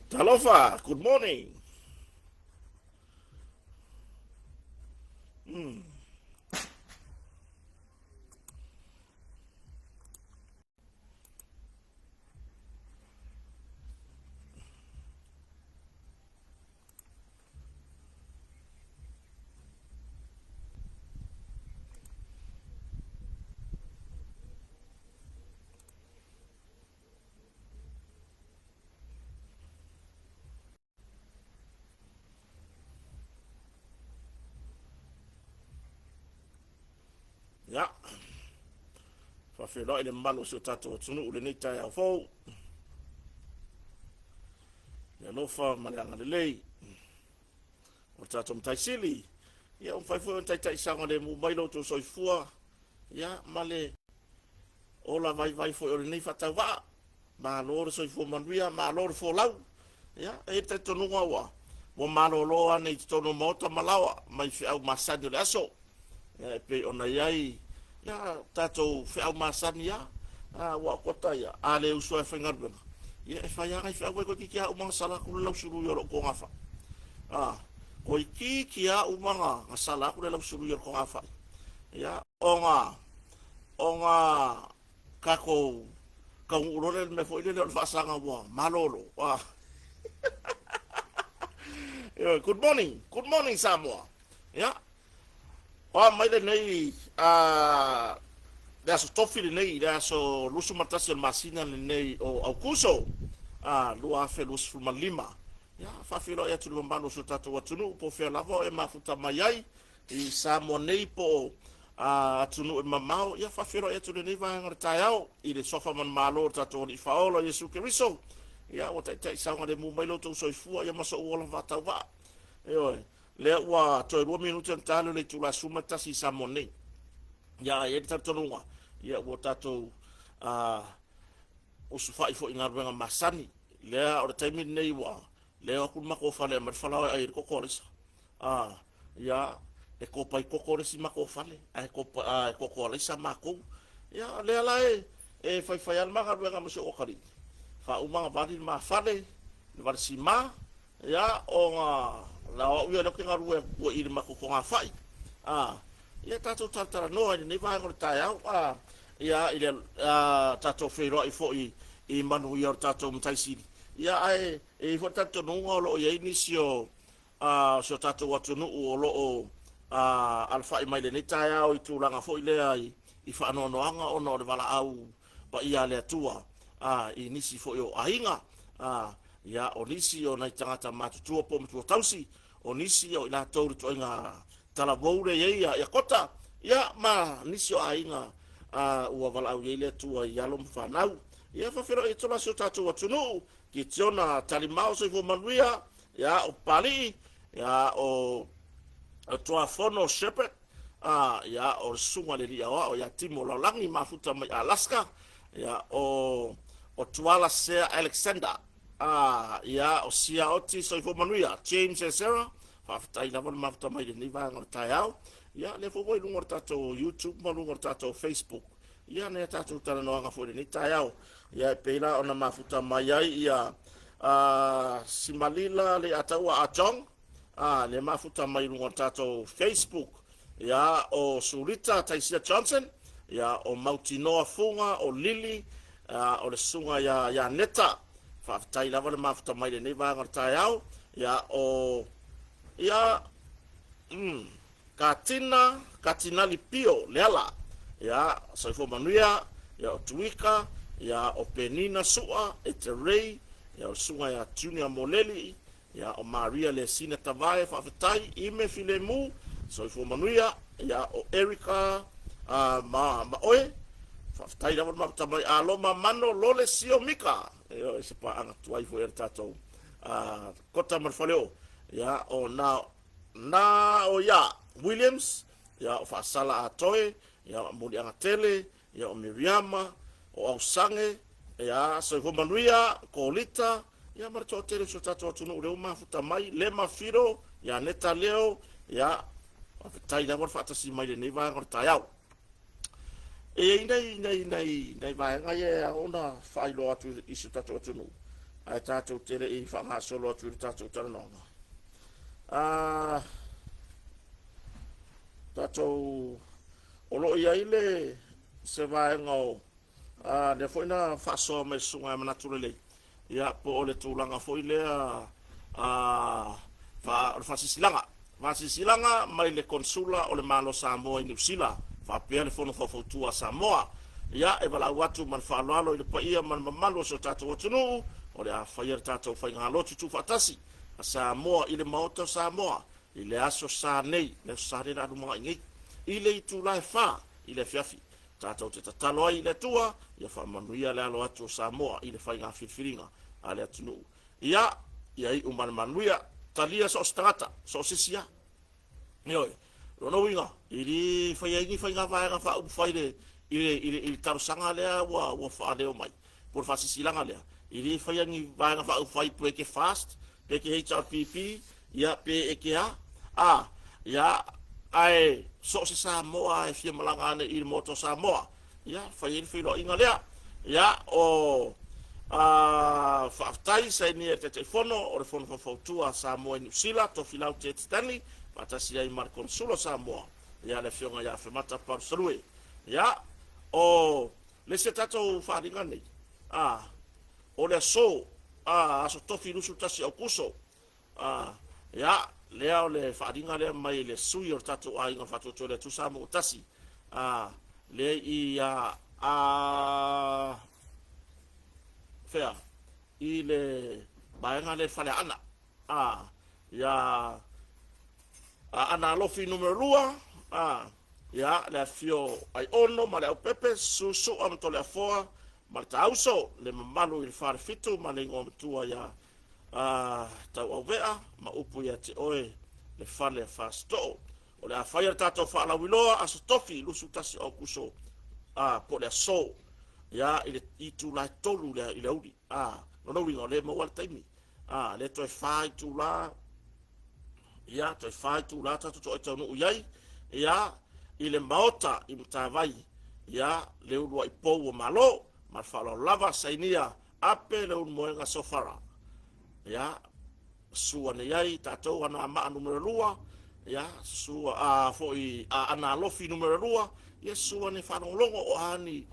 Talofa, good morning. Ia, faafeiloai le mamalu o si o tatou atunuu i lenei taeao fou. Le alofa ma le agalelei o le tatou Matai Sili. Ia, ua mafai foi ona taitai saogalemu mai lo outou soifua, ia, ma le ola vaivai foi o lenei faatauvaa. Malo le soifua manuia, malo le folau. Ia, e i ai le talitonuga ua malolo ane i totonu o maota ma laoa mai feau masani o le aso. Ia, e pei ona i ai ia tatou feau masani lava. Aua o kota ia, a le usu lava e faigaluega, ia e fai lava nai feau, toeitiiti lava uma ona sala atu le lausului o lou togafai. Toeitiiti lava uma ona sala atu le lausului o le togafai. Ia, ona tatou taunuu loa lea i le mea foi lele o le faasaga ua malolo. Ioe, good morning, good morning Samoa. Ia, o a mai lenei le aso tofi lenei, le aso 21 o le masina lenei o Aukuso, 2025. Ia, faafeiloai atu i le mamalu o si o tatou atunuu, po o fea lava o e mafuta mai ai, i Samoa nei po o atunuu e mamao, ia faafeiloai atu i lenei vaega o le taeao i le suafa manumalo o le tatou Alii Faaola Iesu Keriso. Ia ua taitai saogalemu mai lo outou soifua ia ma sou ola faatauvaa. Ioe, lea ua toe 2 minute ona ta lea o le itula 11 i Samoa nei. Ia ae i ai le talitonuga, ia ua tatou usufai foi i galuega masani. Lea o le taimi lenei ua leo atu le matou fale e aumai le falaoa e ai ai le koko a Alisa. Ia, e kopai koko le isi matou fale, ae kopa, e koko alaisa matou. Ia, o lea la e faifai lava le ma galuega ma si ou atalii. Faauma ona vali le ma fale, le vali sima, ia, ona na o au ia lea ou te galue atu i le matou togafai. Ia, tatou talatalanoa i lenei vaega o le taeao, ia, i le tatou feiloai foi i manuia o le tatou Matai Sili. Ia, ae e i ai foi le talitonuga o lo o i ai nisi o a si o tatou atunuu o lo o alafai mai lenei taeao i tulaga foi lea i faanoanoaga ona o le valaau paia a le Atua i nisi foi o aiga, ia, o nisi o nai tagata matutua po o matua tausi, o nisi o i latou i le ituaiga talavou lea e i ai ia Kota, ia, ma nisi o aiga ua valaau i ai le Atua i alo ma fanau. Ia, faafeiloai atu la si o tatou atunuu, Kitiona Talimao, soifua manuia, ia, o Papalii, ia, o Tuafono Shepherd, ia, o le susuga i le alii aoao ia Timo Laulagi, mafuta mai Alaska, ia, o Tuala Sea Alexander, ia, o Sia Oti, soifua manuia, James and Sarah, faafetai lava le mafuta mai lenei vaega o le taeao. Ia, lea foi ua i luga o le tatou YouTube ma luga o le tatou Facebook, ia, nai a tatou talanoaga foi i lenei taeao. Ia, e pei la ona mafuta mai ai ia Simalila Leiataua Ajong, le mafuta mai luga o le tatou Facebook. Ia, o Sulita Taisia Johnson, ia, o Mautinoa Fuga, o Lili, o le susuga ia ia Neta. Faafetai lava le mafuta mai lenei vaega o le taeao. Ia, o ia Katina, Katinali Pio Leala, ia, soifua manuia, ia, o Tuika, ia, o Penina Sua, Ete Ray, ia, o le susuga ia Junior Moleli, ia, o Maria Lesina Tavae, faafetai, Ime Filemu, soifua manuia, ia, o Erica ma, ma oe, faafetai lava le mafuta mai, Aloma Mano Lole Sio Mika, ia, se paaga tuai foi a le tatou Kota ma le Faleoo, ia, o na Na o ia Williams, ia o Faasala Atoe, ia o Muliaga Tele, ia o Miriama, o Ausange, ia Soifua Manuia, Kolita, ia ma le toatele o si o tatou atunuu lea ua mafuta mai, Lema Filo, ia Neta Leo, ia faafetai lava le faatasi mai i lenei vaega o le taeao. E i ai nai vaega ia e ao ona faailoa atu i si o tatou atunuu. Ae tatou te le i faagasolo atu i le tatou talanoaga. Tatou o lo o i ai le se vaega o lea foi na faasoa mai susuga ia Manatu Lelei, ia po o le tulaga foi lea o le faasilasilaga. Faasilasilaga mai le Konesula o le Malo o Samoa i Niu Sila faapea le Fono Faufautua a Samoa. Ia, e valaau atu ma le faaaloalo i le paia ma le mamalu o si o tatou atunuu, o le a faia le tatou faigalotu tuufaatasi a Samoa i le Maota o Samoa i le aso Sa nei, le aso Sa lea o le a lumanai nei, i le itula e 4 i le afiafi. Tatou te tatalo ai i le Atua ia faamanuia le alo atu o Samoa i le faiga filifiliga a le atunuu. Ia, ia iu ma le manuia, talia so o se tagata, so o se isi lava. Ioe. O lona uiga, e le faia ai ni faiga vaega faaupufai i le talosaga lea ua faaleo mai, po o le faasilasilaga lea, e le faia ni vaega faaupufai pe e te FAST, pe e te HRPP, ia pe e te a, ia, ae so o se Samoa lava e fia malaga ane i le Maota o Samoa, ia, fai ai le feiloaiga lea. Ia, o faafetai sainia e le Taitaifono o le Fono Faufautua a Samoa i Niu Sila, Tofilau Ted Stanley, faatasi ai ma le Konesula o Samoa, ia, le Afioga ia Afemata Palusalue. Ia, o le isi a tatou faaaliga nei, o le aso, aso Tofi 21 Aokuso, ia, lea o le faaaliga lea mai le sui o le tatou aiga o le Faatuatua i le Atua Samoa ua Tasi, lea i fea, i le vaega lea i Faleaana, ia Aana Alofi numera 2, ia, le afifio o Aiono ma le Aupepe, Susua ma Toleafoa ma le Taauso, le mamalu i le Falefitu ma le Igoamatua ia Tauauvea ma upu ia te oe le fale Fasitoo. O le a faia le tatou faalauiloa Aso Tofi 21 o Aokuso, po o le aso, ia, i le itula e 3 i le aoauli. Lona uiga o lea e maua le taimi. Lea toe 4 itula, ia, toe 4 itula tatou toai taunuu i ai, ia, i le Maota i Matavai, ia, le uluai pou o Malo, ma le faaaloalo lava, sainia Ape le Ulumoega Sofara. Ia, susu ane i ai tatou Anoamaa numera 2, ia, susu foi Aana Alofi numera 2, ia susu ane faalogologo o a ni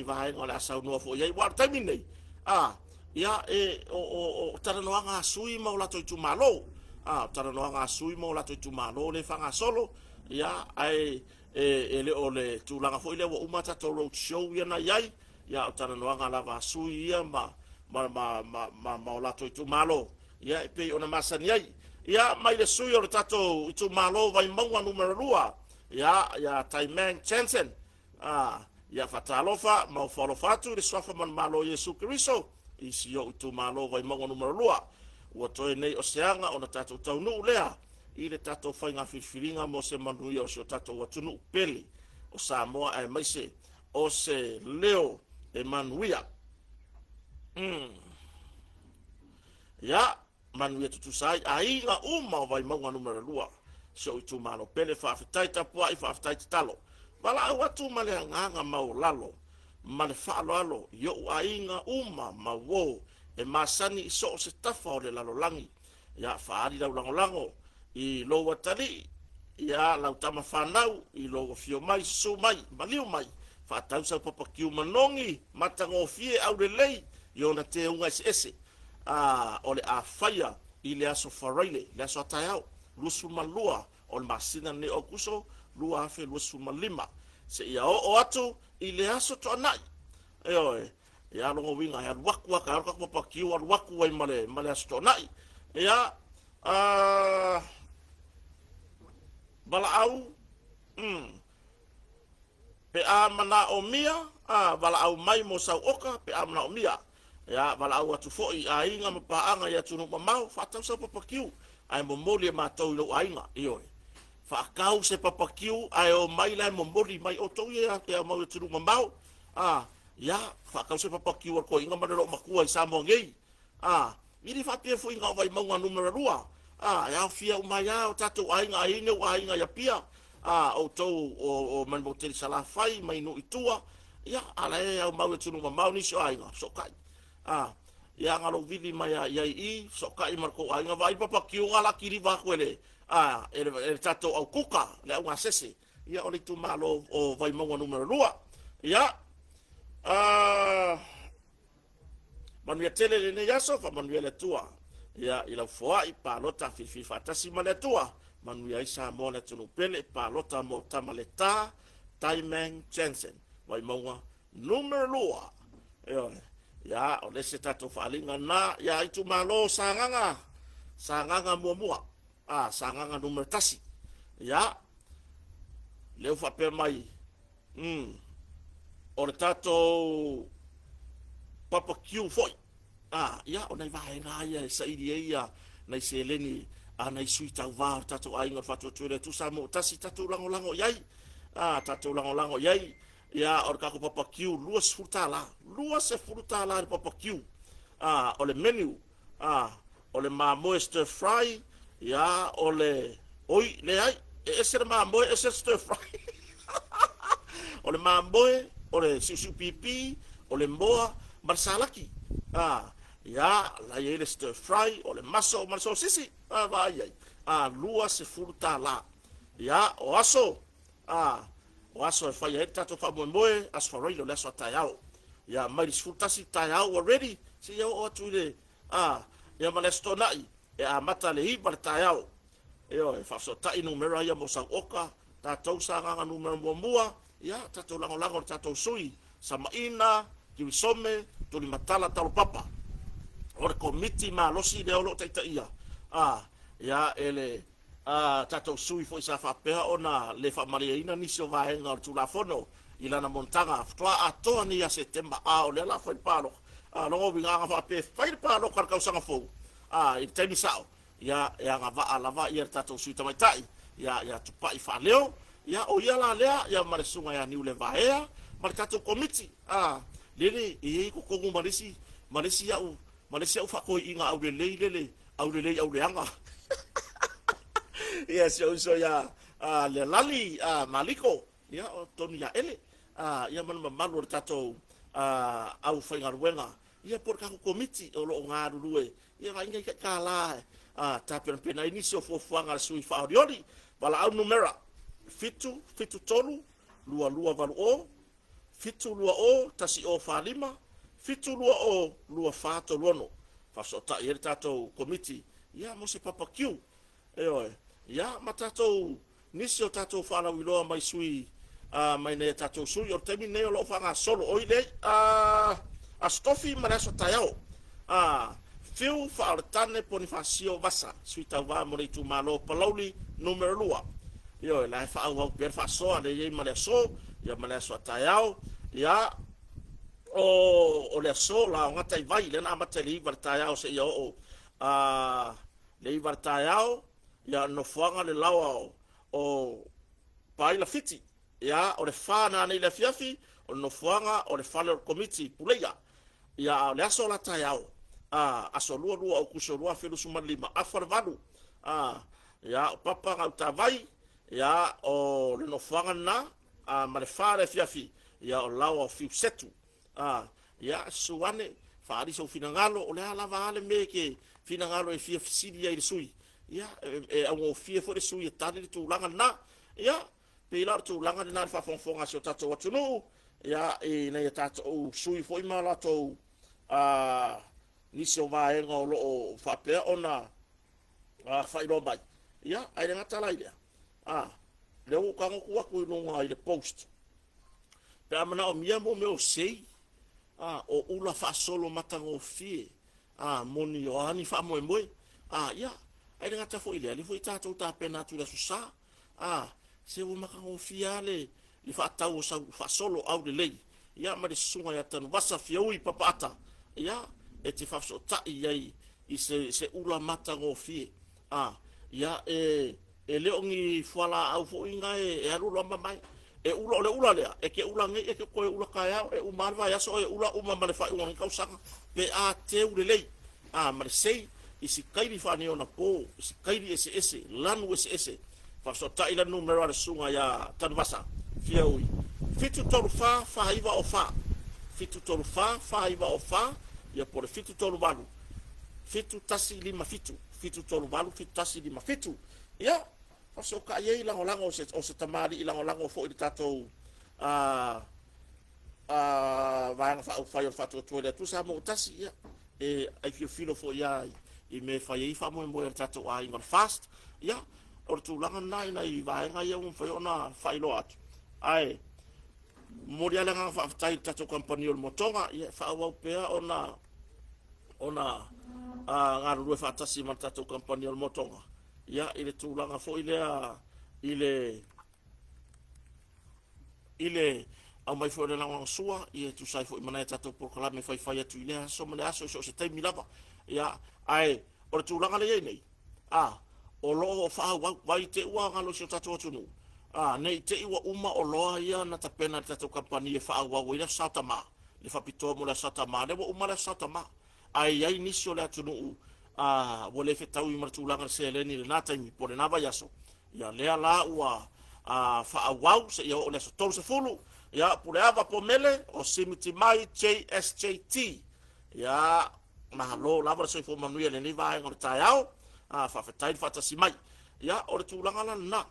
vaega o le a saunoa foi i ai. Aua o le taimi lenei, ia, e, o talanoaga a sui ma o latou itumalo, o talanoaga a sui ma o latou itumalo lea e faagasolo, ia, ae e le o le tulaga foi lea ua uma tatou road show ia na i ai, ia, o talanoaga lava a sui ia ma o latou itumalo, ia, e pei ona masani ai. Ia, mai le sui o le tatou itumalo Vaimauga numera 2, ia, ia Taimang Jensen, ia faatalofa ma ofo alofa atu i le suafa manumalo o Iesu Keriso i si ou itumalo Vaimauga numera 2. Ua toe nei o se aga ona tatou taunuu lea i le tatou faiga filifiliga mo se manuia o si o tatou atunuu pele o Samoa, aemaise o se leo e manuia. Ia, manuia tutusa ai aiga uma o Vaimauga numera 2, si ou itumalo pele. Faafetai tapuai, faafetai tatalo. Valaau atu ma le agaga maualalo ma le faaaloalo i ou aiga uma ma uo e masani i so o se tafa o le lalolagi. Ia, faaali lau lagolago i lou atalii, ia lau tama fanau, i lou afio mai, susu mai, maliu mai, faatau sau papakiu manogi, matagofie aulelei i ona teuga eseese. O le a faia i le aso Faraile, le aso a taeao, 22 o le masina lenei o Aokuso 2025, seia oo atu i le aso Toanai. Ioe, ia lona uiga e alu atu lava taeao le tatou papakiu, alu atu ai ma le aso Toanai. Ia, valaau, pe a manaomia, valaau mai mo sau oka pe a manaomia. Ia, valaau atu foi i aiga ma paaga i atunuu mamao, faatau sau papakiu ae momoli e matou i lou aiga. Ioe, faatau se papakiu ae o mai la e momoli mai outou ia e aumau i atunuu mamao. Ia, faatau se papakiu a le toeaina ma le loomatua i Samoa nei. E le faapea foi na o Vaimauga numera 2, e aofia uma ai lava o tatou aiga, a i ai ni ou aiga i Apia, outou o mai le motu tele i Salafai, mai nuu i tua, ia, a la e aumau i atunuu mamao nisi o aiga, fesootai. Ia aga lou vili mai lava i ai i i, fesootai ma le tou aiga, vaai le papa kiuga la kiliva atu e le, a, e le, e le tatou au kuka, le augasese, ia o le itumalo o Vaimauga numera 2. Ia, a, manuia tele lenei aso, faamanuia le Atua. Ia, i lau foai, palota, filifili faatasi ma le Atua, manuia ai Samoa le atunuu pele, palota mo Tamaleta, Taimang Jensen, Vaimauga numera 2. Ioe. Ia, o le isi tatou faaaliga lena. Ia, itumalo Sagaga, Sagaga muamua, a, Sagaga numera 1. Ia, lea ua faapea mai, o le tatou papa queue foi. A, ia, o nai vaega ia e saili ai ia nai seleni a nai sui tauva o le tatou aiga o le Faatuatua i le Atua Samoa ua tasi, tatou lagolago i ai. A, tatou lagolago i ai. Ia, o le tatou papa queue $20, $20 le papa queue. A, o le menu, a, o le mamoe stir fry, ia, o le, oi, leai, e ese le mamoe, ese le stir fry. O le mamoe, o le siusiu pipi, o le moa, ma le salaki. A, ia, la i ai le stir fry, o le maso ma le sosisi. A, vaai ai. A, $20. Ia, o aso, a, o aso e fai ai le tatou faamoemoe, Aso Faraile o le aso a taeao. Ia, mai le 11 taeao ua ready, seia oo atu i le, a, ia ma le Aso Toonai, e amata le 9 le taeao. Ioe, faafesootai numera ia mo sauoka, tatou Sagaga numera muamua, ia, tatou lagolago i le tatou sui, Samaina, Kirisome, Tulimatala, Talopapa. O le komiti malosi lea o lo o taitaia, a, ia, e le a tatou sui foi sa faapea ona le faamalieina nisi o vaega o le Tulafono i lana monotaga faatoa atoa nei ia Setema, a o lea la fai le palota. A lona uiga ana faapea e fai le palota i le tausaga fou, a, i le taimi sao, ia, e agavaa lava ia le tatou sui tamaitai ia, ia Tupai Faaleo, ia, o ia la lea, ia, ma le susuga ia Niulevaea ma le tatou komiti, a, lele e i ai i totonu ma le isi, ma le isi au, ma le isi au faatoeaiina aulelei lele, aulelei auleaga. Ia, si ou uso ia Lealali Maliko, ia, o totonu ia Ele, ia ma le mamalu o le tatou aufaigaluega, ia po o le tatou komiti o lo o galulue, ia vaai nai taitala tapenapena ai nisi o fuafuaga a le sui faaolioli. Valaau numera 773 2280 720 1045 720 2436. Faafesootai ai le tatou komiti, ia, mo se papa queue. Ioe. Ia, ma tatou nisi o tatou faalauiloa mai sui mai nei a tatou sui o le taimi lenei o lo o faagasolo oi le Aso Tofi ma le aso taeao. A Fiu Faaoletane Ponifasio Vasa, sui tauva mo le itumalo Palauli numera 2. Ioe, la e faaauau pea le faasoa lea e i ai ma le aso, ia ma le aso a taeao. Ia, o le aso la o Gataivai, lea na amata i le 9 le taeao seia oo a le 9 le taeao, ia nofoaga le laoa o Paila Fiti. Ia, o le 4 nanei le afiafi, o le nofoaga o le fale o le komiti Puleia. Ia, a o le aso la taeao, a, aso 22 o Aokuso 2025, afa le 8, a, ia, o Papa Gautavai, ia, o le nofoaga lena, a, ma le 4 le afiafi, ia, o laoa o Fiusetu. A, ia, susu ane, faaali sou finagalo, o le a lava a le mea e te finagalo e fia fesili ai i le sui, ia, e augofie foi le sui e tali le tulaga lena. Ia, pei la o le tulaga lena i le faafogafoga a si o tatou atunuu, ia, i nai a tatou sui foi ma latou a, nisi o vaega o lo o faapea ona faailoa mai. Ia, ae le gata la i lea, a, lea ua ou tago atu atu i luga i le post, pe a manaomia mo mea o sei, a, o ula faasolo matagofie, a, moni o a ni faamoemoe, a, ia, ae le gata foi i lea, lea foi tatou tapena atu i le Aso Sa, a, se ua matagofie lava le faatau o sau faasolo aulelei, ia, ma le susuga ia Tanuvasa Fiaui Papaata, ia, e te faafesootai i ai i se ula matagofie, a, ia, e le o ni fualaau foi na e alu loa mamae. E ula, o le ula lea, e te ula nei, e te toe ula taeao, e uma lava le vaiaso o e ula uma ma le faaiuga o lenei tausaga, pe a teu lelei, a, ma le sei, i sikaili faaneionapo, i sikaili eseese, lanu eseese. Faafesootai la le numera a le susuga ia Tanuvasa Fiaui, 734 4904, 734 4904. Ia po o le 738 7157, 738 7157. Ia, faafesootai ai lagolago o se tamalii lagolago foi i le tatou Vaega Faaupufai o le Faatuatua i le Atua Samoa ua Tasi. Ia, e aifiofilo foi lava i mea e fai ai faamoemoe a le tatou aiga o le FAST. Ia, o le tulaga lena i nai vaega ia ua mafai ona faailoa atu. Ae momoli lava le agaga faafetai i le tatou kamupani o le Motoga, ia e faaauau pea ona galulue faatasi ma le tatou kamupani o le Motoga, ia i le tulaga foi lea i le aumai foi o le lagolagosua ia e tusa ai foi ma nai a tatou polokalame e faifai atu i lea aso ma lea aso i so o se taimi lava. Ia, ae o le tulaga lea e i ai nei, a, o lo o faaauau, vai te i ua galo i si o tatou atunuu, a, ne i te i ua uma oloa ia na tapena e le tatou kamupani e faaauau ai le Aso Sa o Tama, le faapitoa mo le Aso Sa Tama, lea ua uma le Aso Sa Tama. Ae i ai nisi o le atunuu a, ua le fetaui ma le tulaga i le seleni i lena taimi po o lena vaiaso, ia lea la ua faaauau seia oo i le aso 30. Ia, Puleava Pomele o Simiti Mai JSJT. Ia, malo lava le soifua manuia i lenei vaega o le taeao. Faafetai le faatasi mai. Ia, o le tulaga la lena.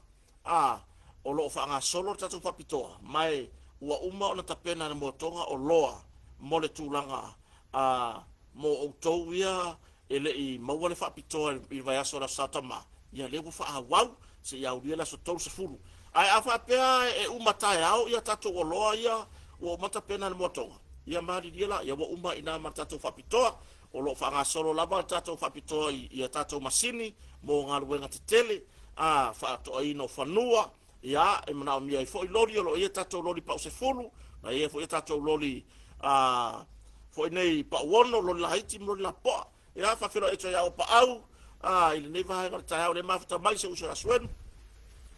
A, o lo o faagasolo le tatou faapitoa, ma e ua uma ona tapena e le Motoga oloa mo le tulaga a, mo outou ia e le i maua le faapitoa i le vaiaso o le Aso Sa Tama, ia lea ua faaauau seia aulia le aso 30. Ae a faapea e uma taeao ia tatou oloa ia ua uma tapena e le Motoga, ia malilie la, ia ua uma i ina ma le tatou faapitoa. O lo o faagasolo lava le tatou faapitoa i a tatou masini mo galuega tetele, a, faatoaina o fanua, ia, e manaomia ai foi loli, o lo o i ai tatou loli pau 10, na i ai foi a tatou loli a, foi nei pau 6, loli laiti ma loli lapoa. Ia, faafeiloai atu ia Auapaau, a, i lenei vaega o le taeao lea mafuta mai si ou uso ia Suenu.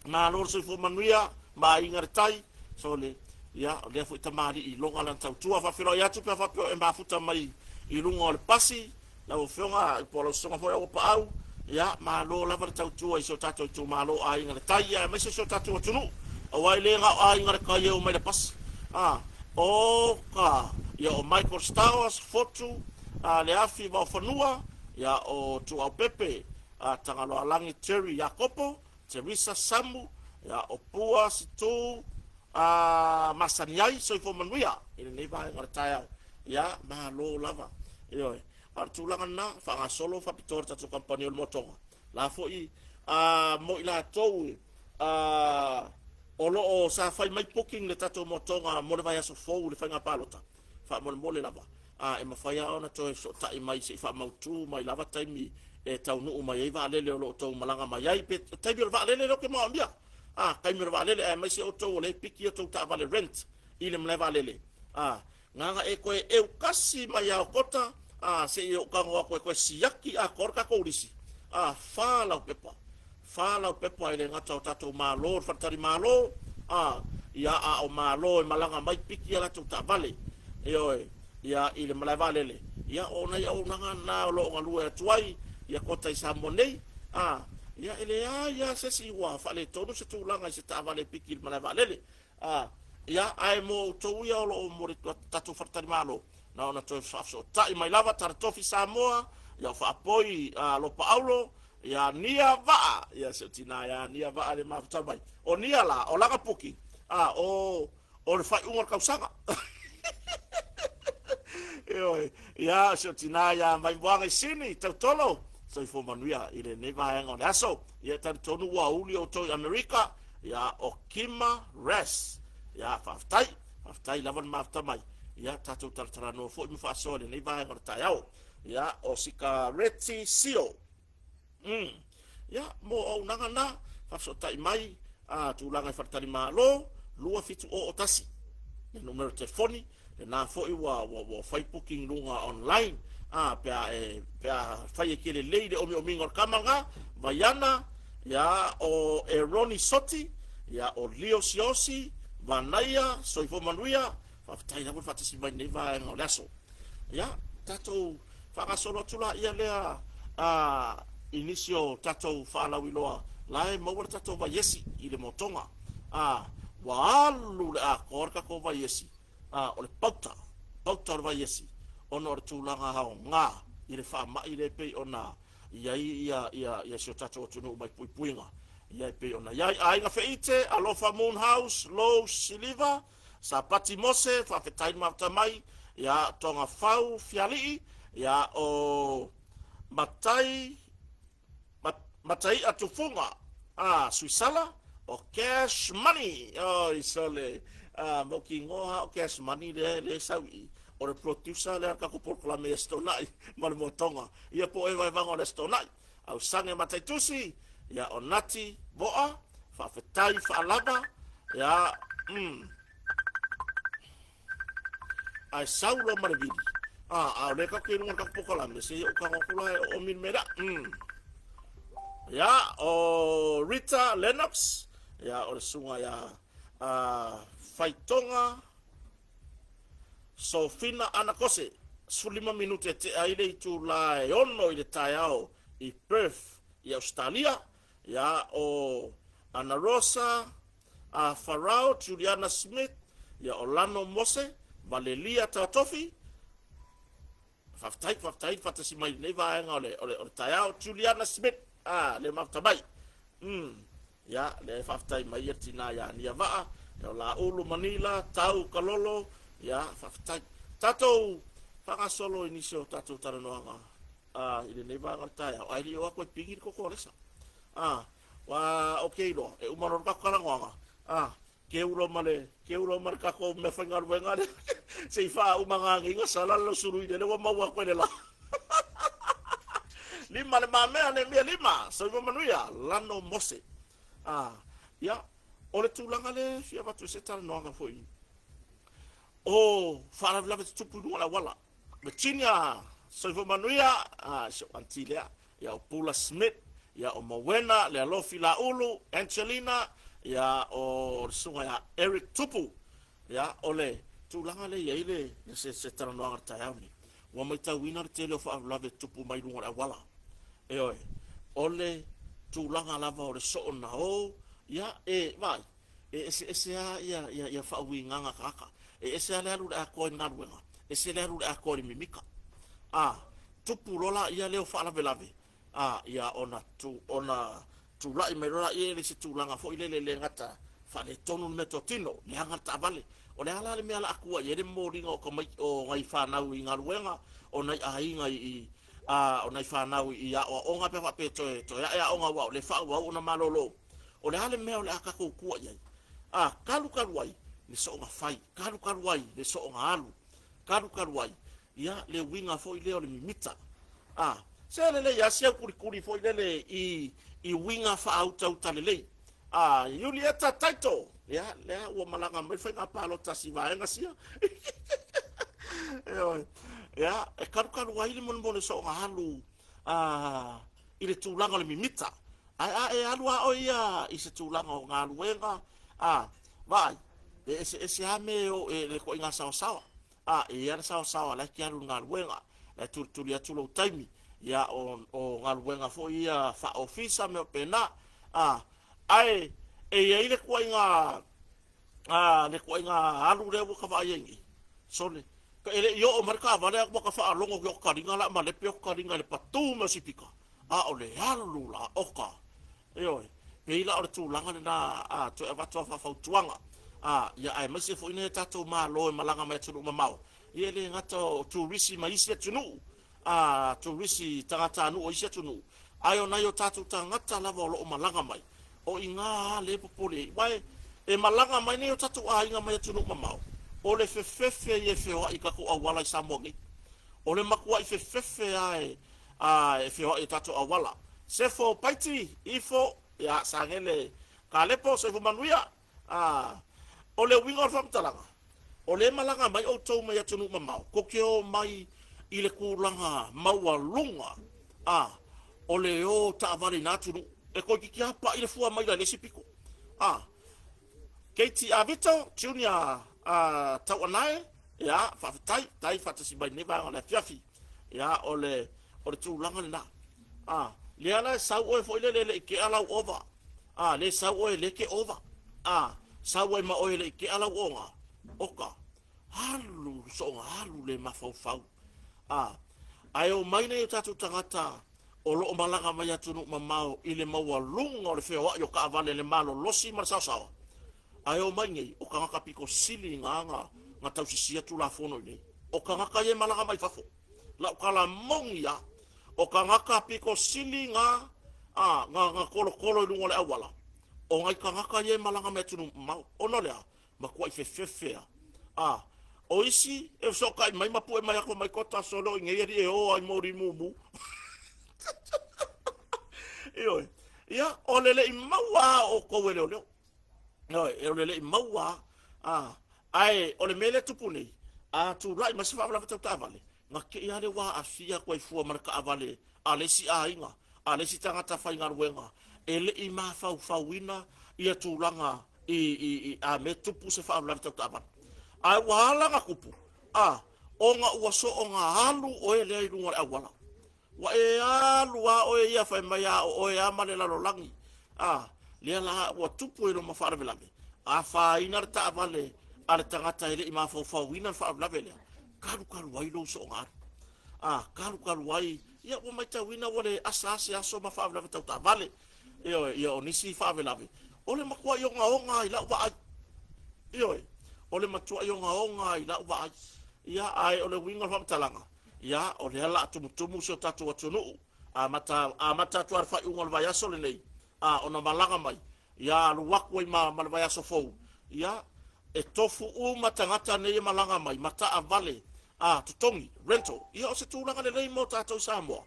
Malo le soifua manuia ma aiga le tai. Sole, ia, o lea foi tamalii i loga lana tautua. Faafeiloai atu pe a faapea e mafuta mai i luga o le pasi. Lau Afioga po o lau Susuga foi Auapaau, ia, malo lava le tautua i si o tatou itumalo o Aiga i le Tai, ia aemaise si o tatou atunuu, aua e le na o Aiga i le Tai e omai i le pasi. A, o ka, ia o Michael Stowers, Fotu, a, Leafi Vaofanua, ia o Tuaupepe, a, Tagaloalagi Terry Iakopo, Teresa Samu, ia o Pua Situ, a, masani ai, soifua manuia i lenei vaega o le taeao. Ia, malo lava. Ioe. A o le tulaga lena, faagasolo faapitoa le tatou kamupani o le Motoga. La foi a, mo i latou a, o lo o sa fai mai booking le tatou Motoga mo le vaiaso fou i le faiga palota, faamolemole lava, a, e mafai lava ona toe fesootai mai se i faamautu mai lava taimi e taunuu mai ai vaalele o lo o outou malaga mai ai. Pe taimi o le vaalele lea ou te manaomia. A, taimi o le vaalele, aemaise outou o lea e piki a outou taavale rent i le malae vaalele. A, Gaga e toe eukasi mai Aokota a se i ou tago atu e toe siaki atoa le tatou lisi a fa lau pepa fa lau pepa e le gata o tatou malo le faletalimalo a ia a o malo e malaga mai piki a latou taavale ioe ia i le malae vaalele ia o nai auaunaga na o lo o galue atu ai ia kota i Samoa nei a ia e leai lava se isi ua faaletonu se tulaga i se taavale e piki i le malae vaalele. A, ia, ae mo outou ia o lo o mo le tatou faletalimalo, na ona toe faafesootai mai lava, Tala Tofi Samoa, ia o Faapoi a, Lopaaulo, ia Nia Vaa, ia si ou tina ia Nia Vaa le mafuta mai. O Nia la, o lana puki, a, o, o le faaiuga o le tausaga. Ioe, ia si ou tina ia Maimoaga i Sini, Tautolo, soifua manuia i lenei vaega o le aso. Ia e talitonu ua uli outou i Amerika, Ia, o Kima Res. Ia, faafetai. Faafetai lava le mafuta mai. Ia, tatou talatalanoa foi ma faasoa i lenei vaega o le taeao. Ia, o sikareti sio. Ia, mo auaunaga na, faafesootai mai, a, tulaga i faletalimalo, 2701. Le numera telefoni, Lena foi ua, ua, ua fai booking i luga online, a, pe a e, pe a fai e ke lelei le omiomiga o le kama lena, Vaiana, ia, o Eroni Soti, ia, o Leo Siosi, Vanaia, Soifua Manuia, faafetai lava le faatasi mai i lenei vaega o le aso. Ia, tatou faagasolo atu laia lea, a, i nisi o tatou faalauiloa la e maua le tatou vaiesi i le motoga. A, ua alu le atoa le tatou vaiesi, a, o le pauta, pauta o le vaiesi. ona o le tulaga aoga i le faamai lea e pei ona i ai ia si o tatou atunuu mai puipuiga ia e pei ona i ai. Aiga Feite, Alofa Moon House, Low Siliva, Sapati Mose, faafetai le mafuta mai, ia Togafau Fialii, ia o Matai Matai'a Tufuga, Suisala, o Cash Money, oi sole, mautinoa o Cash Money lea e sau i i, o le producer lea o le tatou polokalame i Aso Toonai ma le Motoga, ia po o Eva Evaga o le Aso Toonai, Ausage Mataitusi, ia o Nati Mo'a, faafetai faalava, ia, Ae sau loa ma le vili. A o lea tatou te i luga o le tatou polokalame, se i ou tago atu la e oomi le mea lea. Ia, o Rita Lennox, ia, o le susuga ia Faitoga Sofina Anakose, 15 minute e tea ai le itula e 6 i le taeao i Perth i Ausetalia. Ia, o Ana Rosa, a Farao, Juliana Smith, ia o Lano Mose, Valelia Tatofi, faafetai, faafetai le faatasi mai i lenei vaega o le, o le, o le taeao. Juliana Smith, le mafuta mai. Ia, lea e faafetai mai ia le tina ia Ania Vaa, ia o Laulu Manila, Tau Kalolo, ia, faafetai. Tatou faagasolo i nisi o tatou talanoaga i lenei vaega o le taeao, ae le i oo atu e pigi le koko alesa. Ua ok loa, e uma loa le tatou talanoaga, keu loa ma le, keu loa ma le tatou meafaigaluega lea, se i faauma gagiga sala le sului lele ua maua atu e le la. Lima le mamea, le mea lima, soifua manuia, Lano Mose. Ia, o le tulaga lea e fia avatu i se talanoaga foi, o faalavelave tutupu i luga o le auala. Virginia, soifua manuia, si ou aunty lea, ia o Pula Smith, ia o Mowena, le Alofi Laulu, Angelina, ia o le susuga ia Eric Tupu. Ia o le tulaga lea e i ai le se talanoaga i le taeao lenei, ua matauina le tele o faalavelave tutupu mai luga o le auala. Ioe, o le tulaga lava o le soona o, ia e vaai, e eseese lava ia faauigaga a tagata. E ese lava le alu i le atoa i le galuega, ese le alu i le atoa i le mimita. Tupu loa laia lea o faalavelave, ia ona tulai mai loa laia i se tulaga foi lele le gata faaletonu le meatotino, leaga le taavale. O le a la le mea o le a tua i ai le momoliga o tamaiti o nai fanau i galuega, o nai aiga i o nai fanau i aoaoga pe a faapea e toe ae aoga aua o lea e faaauau ona malolo. O le a le mea o le a tatou tua i ai? Talu talu ai le soona fai, talu talu ai le soona alu, talu talu ai ia le uiga foi lea o le mimita. Se lelei lava si au tulituli foi lele i uiga faautauta lelei. Iulieta Taito, ia lea ua malaga mai le faiga palota a si vaega sia. Ioe. Ia, e kalukalu ai le molemole soona alu i le tulaga o le mimita. Ae a e alu lava oe ia i se tulaga o galuega, vaai, e eseese lava mea e o e le ituaiga saoasaoa. E i ai lava le saoasaoa o la e te alu i le galuega, la e tulituli atu lou taimi, ia o galuega foi ia faa-ofisa ma mea faapena. Ae e i ai le ituaiga le ituaiga alu lea ua ta vaai ai nei, sole, e le i oo mai le taavale ae ua ta faalogo i okokaliga o le a malepe okokaliga i le patu mai o sipika, a o le alu la oka. Ioe, pei la o le tulaga lena a toe avatu lava faafautuaga, ia aemaise foi nai a tatou malo e malaga mai atunuu mamao, ia e le gata o turisi mai isi atunuu, turisi tagatanuu o isi atunuu, ae o nai o tatou tagata lava o lo o malaga mai, o i ina lava lea e popole ai. Aua e malaga mai nai o tatou aiga mai atunuu mamao, o le fefefe ia e feoai i tatou auala i Samoa nei. O le matuai fefefe lava e feoai i tatou auala. Sefo Paiti, Ifo, ia Sagele Kalepo, soifua manuia. O le uiga o le faamatalaga, o lea e malaga mai outou mai atunuu mamao, tou te o mai i le tulaga maualuga o le o taavale i na atunuu. E toeitiiti lava pai le fua maila i le isi pito. Katie Avito, Junior Tauanae, ia, faafetai, tai faatasi mai lenei vaega o le afiafi. Ia, o le tulaga lena. Lea la e sau oe foi lele e le i tea lau ova. Lea e sau oe lea e te ova. Sau ai ma oe e le i tea lau oga, oka, alu, soona alu le mafaufau. A, ae omai nei o tatou tagata o lo o malaga mai atunuu mamao i le maualuga o le feoai o taavale, le malolosi ma le saosaoa, ae omai nei o tagata pito sili na na tausisia Tulafono i inei. O tagata ia e malaga mai fafo, lau tala moni lava, o tagata pito sili na na tolotolo i luga o le auala, o nai tagata ia e malaga mai atunuu mamao. Ona o le a? Matuai fefefe lava. A, o isi e fesootai mai ma pue mai atu mai tota solo i nei alii e o ai moli mumu. Ioe. Ia, o le le i maua lava o outou e leoleo. Ioe, o le le i maua lava. Ae o le mea lea e tupu nei, a tulai mai se faalavelave tau taavale, na te i lava lea ua aafia atu ai fua ma le taavale a le isi aiga, a le isi tagata faigaluega e le i mafaufauina ia tulaga i, i, i a mea tupu se faalavelave tau taavale. Ae ua ala ona tupu, a, ona ua soona alu oe lea i luga o le auala. Ua e alu lava oe ia fai mai a o oe lava ma le lalolagi. A, lea la ua tupu ai loa ma faalavelave, afaina le taavale a le tagata e le i mafaufauina le faalavelave lea, talu talu ai lou soona alu. A, talu talu ai, ia ua matauina ua le asa lava se aso ma faalavelave tau taavale. Ioe, ia o nisi faalavelave, o le matuai ogaoga lava i lau vaai. Ioe, o le matuai ogaoga lava i lau vaai. Ia, ae o le uiga o le faamatalaga, ia, o lea o le a tumutumu si o tatou atunuu, amata, amata atu lava i le faaiuga o le vaiaso lenei, a, ona malaga mai, ia alu atu ai ma, ma le vaiaso fou, ia, e tofu uma tagata nei e malaga mai ma taavale, a, totogi, rental. Ia o se tulaga lelei mo tatou i Samoa,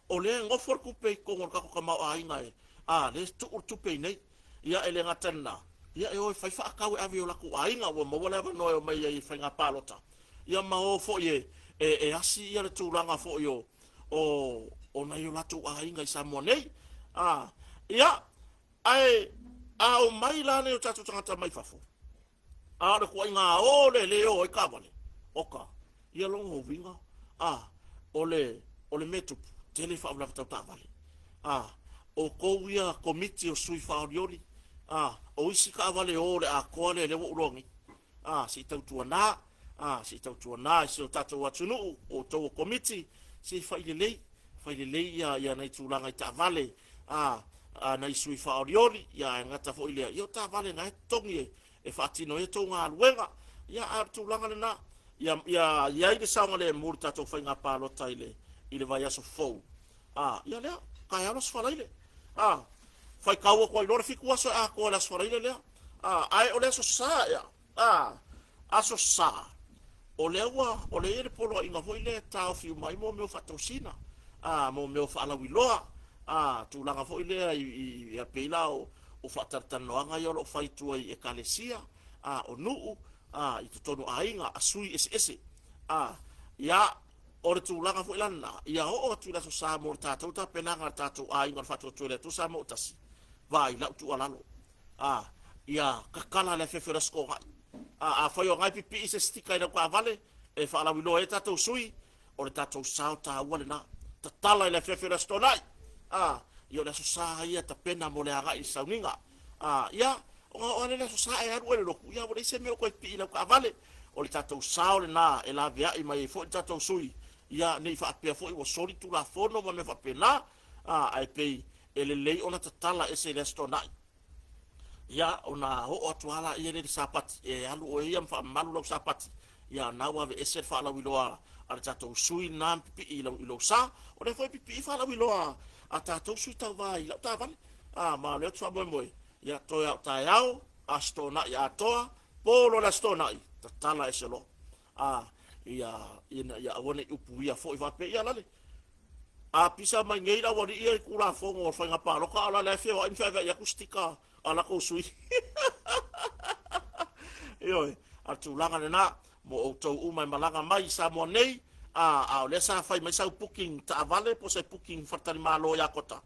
o lea e nofo le tupe i totonu o le tatou tamaoaiga e, a, lea e tuu le tupe i inei. Ia e le gata i lena, ia e o e fai faatau e ave i o latou aiga, ua maua le avanoa e omai ai i faiga palota, ia ma o foi e, e, e asi ia le tulaga foi o, o, o nai o latou aiga i Samoa nei. A, ia, ae a omai la nei o tatou tagata mai fafo, a o le tuuaiga o le le o ai taavale, oka, ia lona uiga, a, o le, o le mea tupu, tele faalavelave tau taavale. A, outou ia komiti o sui faaolioli, a, o isi taavale o le atoa lea lea ua ou iloa nei. A, se i tautuana, a, se i tautuana i si o tatou atunuu, outou o komiti, se i fai lelei, fai lelei ia, ia nai tulaga i taavale, a, a nai sui faaolioli, ia ae gata foi lea, ia o taavale na e totogi e, e faatino ai a outou galuega. Ia, a o le tulaga lena, ia, ia i ai le saogalemu i le tatou faiga palota i le, i le vaiaso fou. A, ia lea, taeao le Aso Faraile. A, faitau atu ai loa le 7 aso e atoa i le Aso Faraile lea. A, ae o le Aso Sa ea, a, Aso Sa, o lea ua, o lea e i ai le poloaiga foi lea e taofi uma ai mea o faatosina, a, mea o faalauiloa, a, tulaga foi lea i, i, i pei la o, o faatalatalanoaga ia o lo o fai i tua i ekalesia, a, o nuu, a, i totonu o aiga, a sui eseese. A, ia, o le tulaga foi la lena, ia oo atu i le Aso Sa mo le tatou tapenaga a le tatou aiga o le Faatuatua i le Atua Samoa ua Tasi, vaai lau tuualalo, a, ia tatala le afiafi o le Aso Toonai. A, afai o lena e pipii se sticker i lau taavale e faalauiloa ai a tatou sui, o le tatou sao taua lena. Tatala i le afiafi o le Aso Toonai. A, ia o le Aso Sa ia tapena mo le agai i le sauniga. A, ia, ona oo lava lea i le Aso Sa e alu oe i le lotu, ia ua leai se mea o toe pipii i lau taavale. O le tatou sao lena e laveai mai ai foi le tatou sui, ia ne i faapea foi ua soli tulafono ma mea faapena, a, ae pei e lelei ona tatala ese i le Aso Toonai. Ia, ona oo atu lava laia lea i le Sapati, e alu oe ia ma faamamalu lau Sapati, ia na ua aveese le faalauiloa a le tatou sui lena ma pipii i lau, i lou sa. O lea foi e pipii faalauiloa a tatou sui tauva i lau taavale. A, ma o lea ou te faamoemoe, ia toe a o taeao, Aso Toonai atoa, po loa le Aso Toonai, tatala ese loa. A, ia, ina ia aua ne i upuia foi faapea, ia lale, A pisa mai nei le aualii ia i Tulafono o Faiga Palota a o la e feoai ma feaveai atu sticker a latou sui. Ioe, a o le tulaga lena mo outou uma e malaga mai i Samoa nei, a, a o lea sa fai mai sau booking taavale po o se booking faletalimalo ia Kota,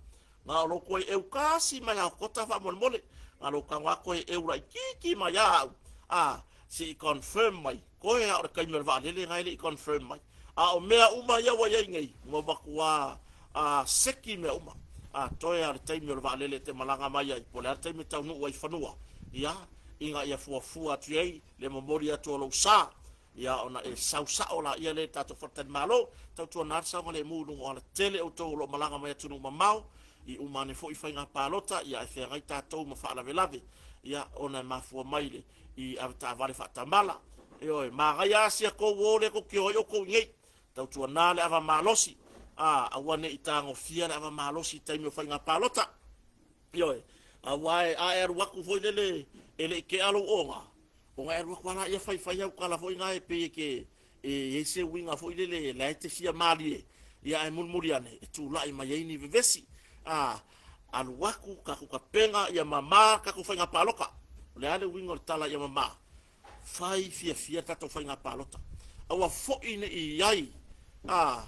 na o lou toe eukasi mai lava o Kota faamolemole, na lou tago lava toe eu laitiiti mai lava au, a, se i confirm mai, Koe a o le taimi o le vaalele na e le i confirm mai. A o mea uma ia ua i ai nei, ua matua a seki mea uma. A toe a o le taimi o le vaalele e te malaga mai ai, po o le a le taimi e taunuu ai i fanua, ia, ina ia fuafua atu i ai le momoli atu o lou sa. Ia ona e sau sa'o laia lea i le tatou faletalimalo. Tautuana le saogalemu i luga o alatele outou o lo o malaga mai atunuu mamao, i uma ane foi faiga palota, ia ae feagai tatou ma faalavelave, ia ona e mafua mai le i avetaavale faatamala. Ioe, manaia lava si a tou o lea tou te o ai outou i inei. Tautuana le ava malosi, a, aua ne i tagofia le ava malosi i taimi o faiga palota. Ioe, aua a e alu atu foi lele e le i tea lou oga, ona e alu atu lava laia faifai au tala foi na e pei e te e i ai se uiga foi lele la e te fia malie, ia ae mulimuli ane e tulai mai ai ni vevesi. A alu atu tatou tapena ia mama tatou faiga palota. O le a le uiga o le tala ia mama? Fai fiafia le tatou faiga palota. Aua foi ne i i ai, a,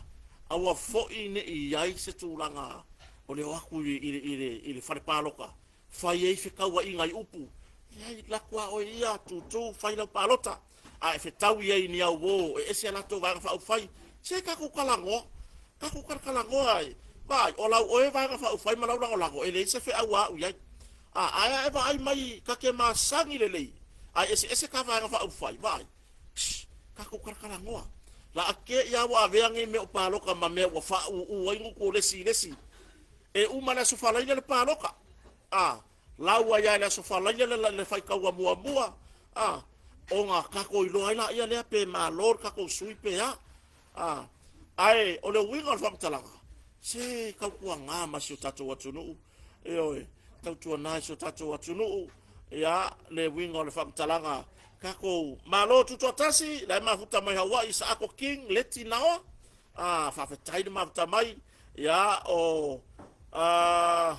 aua foi ne i i ai se tulaga o le o atu i le fale palota fai ai fetauaiga i upu. Leai, lako a oe ia, tutu, fai lau palota. A e fetaui ai i ni auo e ese a latou vaega faaupufai, se tatou talanoa, tatou talatalanoa ai. Vaai, o lau oe vaega faaupufai ma lau lagolago, e leai se feau a au i ai. A, ae a e vaai mai ta te masani lelei, ae eseese ta vaega faaupufai, vaai, shh, tatou talatalanoa. Laatea ia ua avea nei mea o palota ma mea ua faauu ai gutu o le isi i le isi. E uma le Aso Faraile le palota. A, lau ai lava i le Aso Faraile le, le faitauga muamua, a, ona tatou iloa ai laia lea pe malo le tatou sui pe a. A, ae o le uiga o le faamatalaga, se tautuana ma si o tatou atunuu, ioe, tautuana i si o tatou atunuu, ia, le uiga o le faamatalaga, tatou Malo Tutoatasi, la e mafuta mai Hawaii, Saako King, Leti Naoa, a, faafetai le mafuta mai, ia, o, a,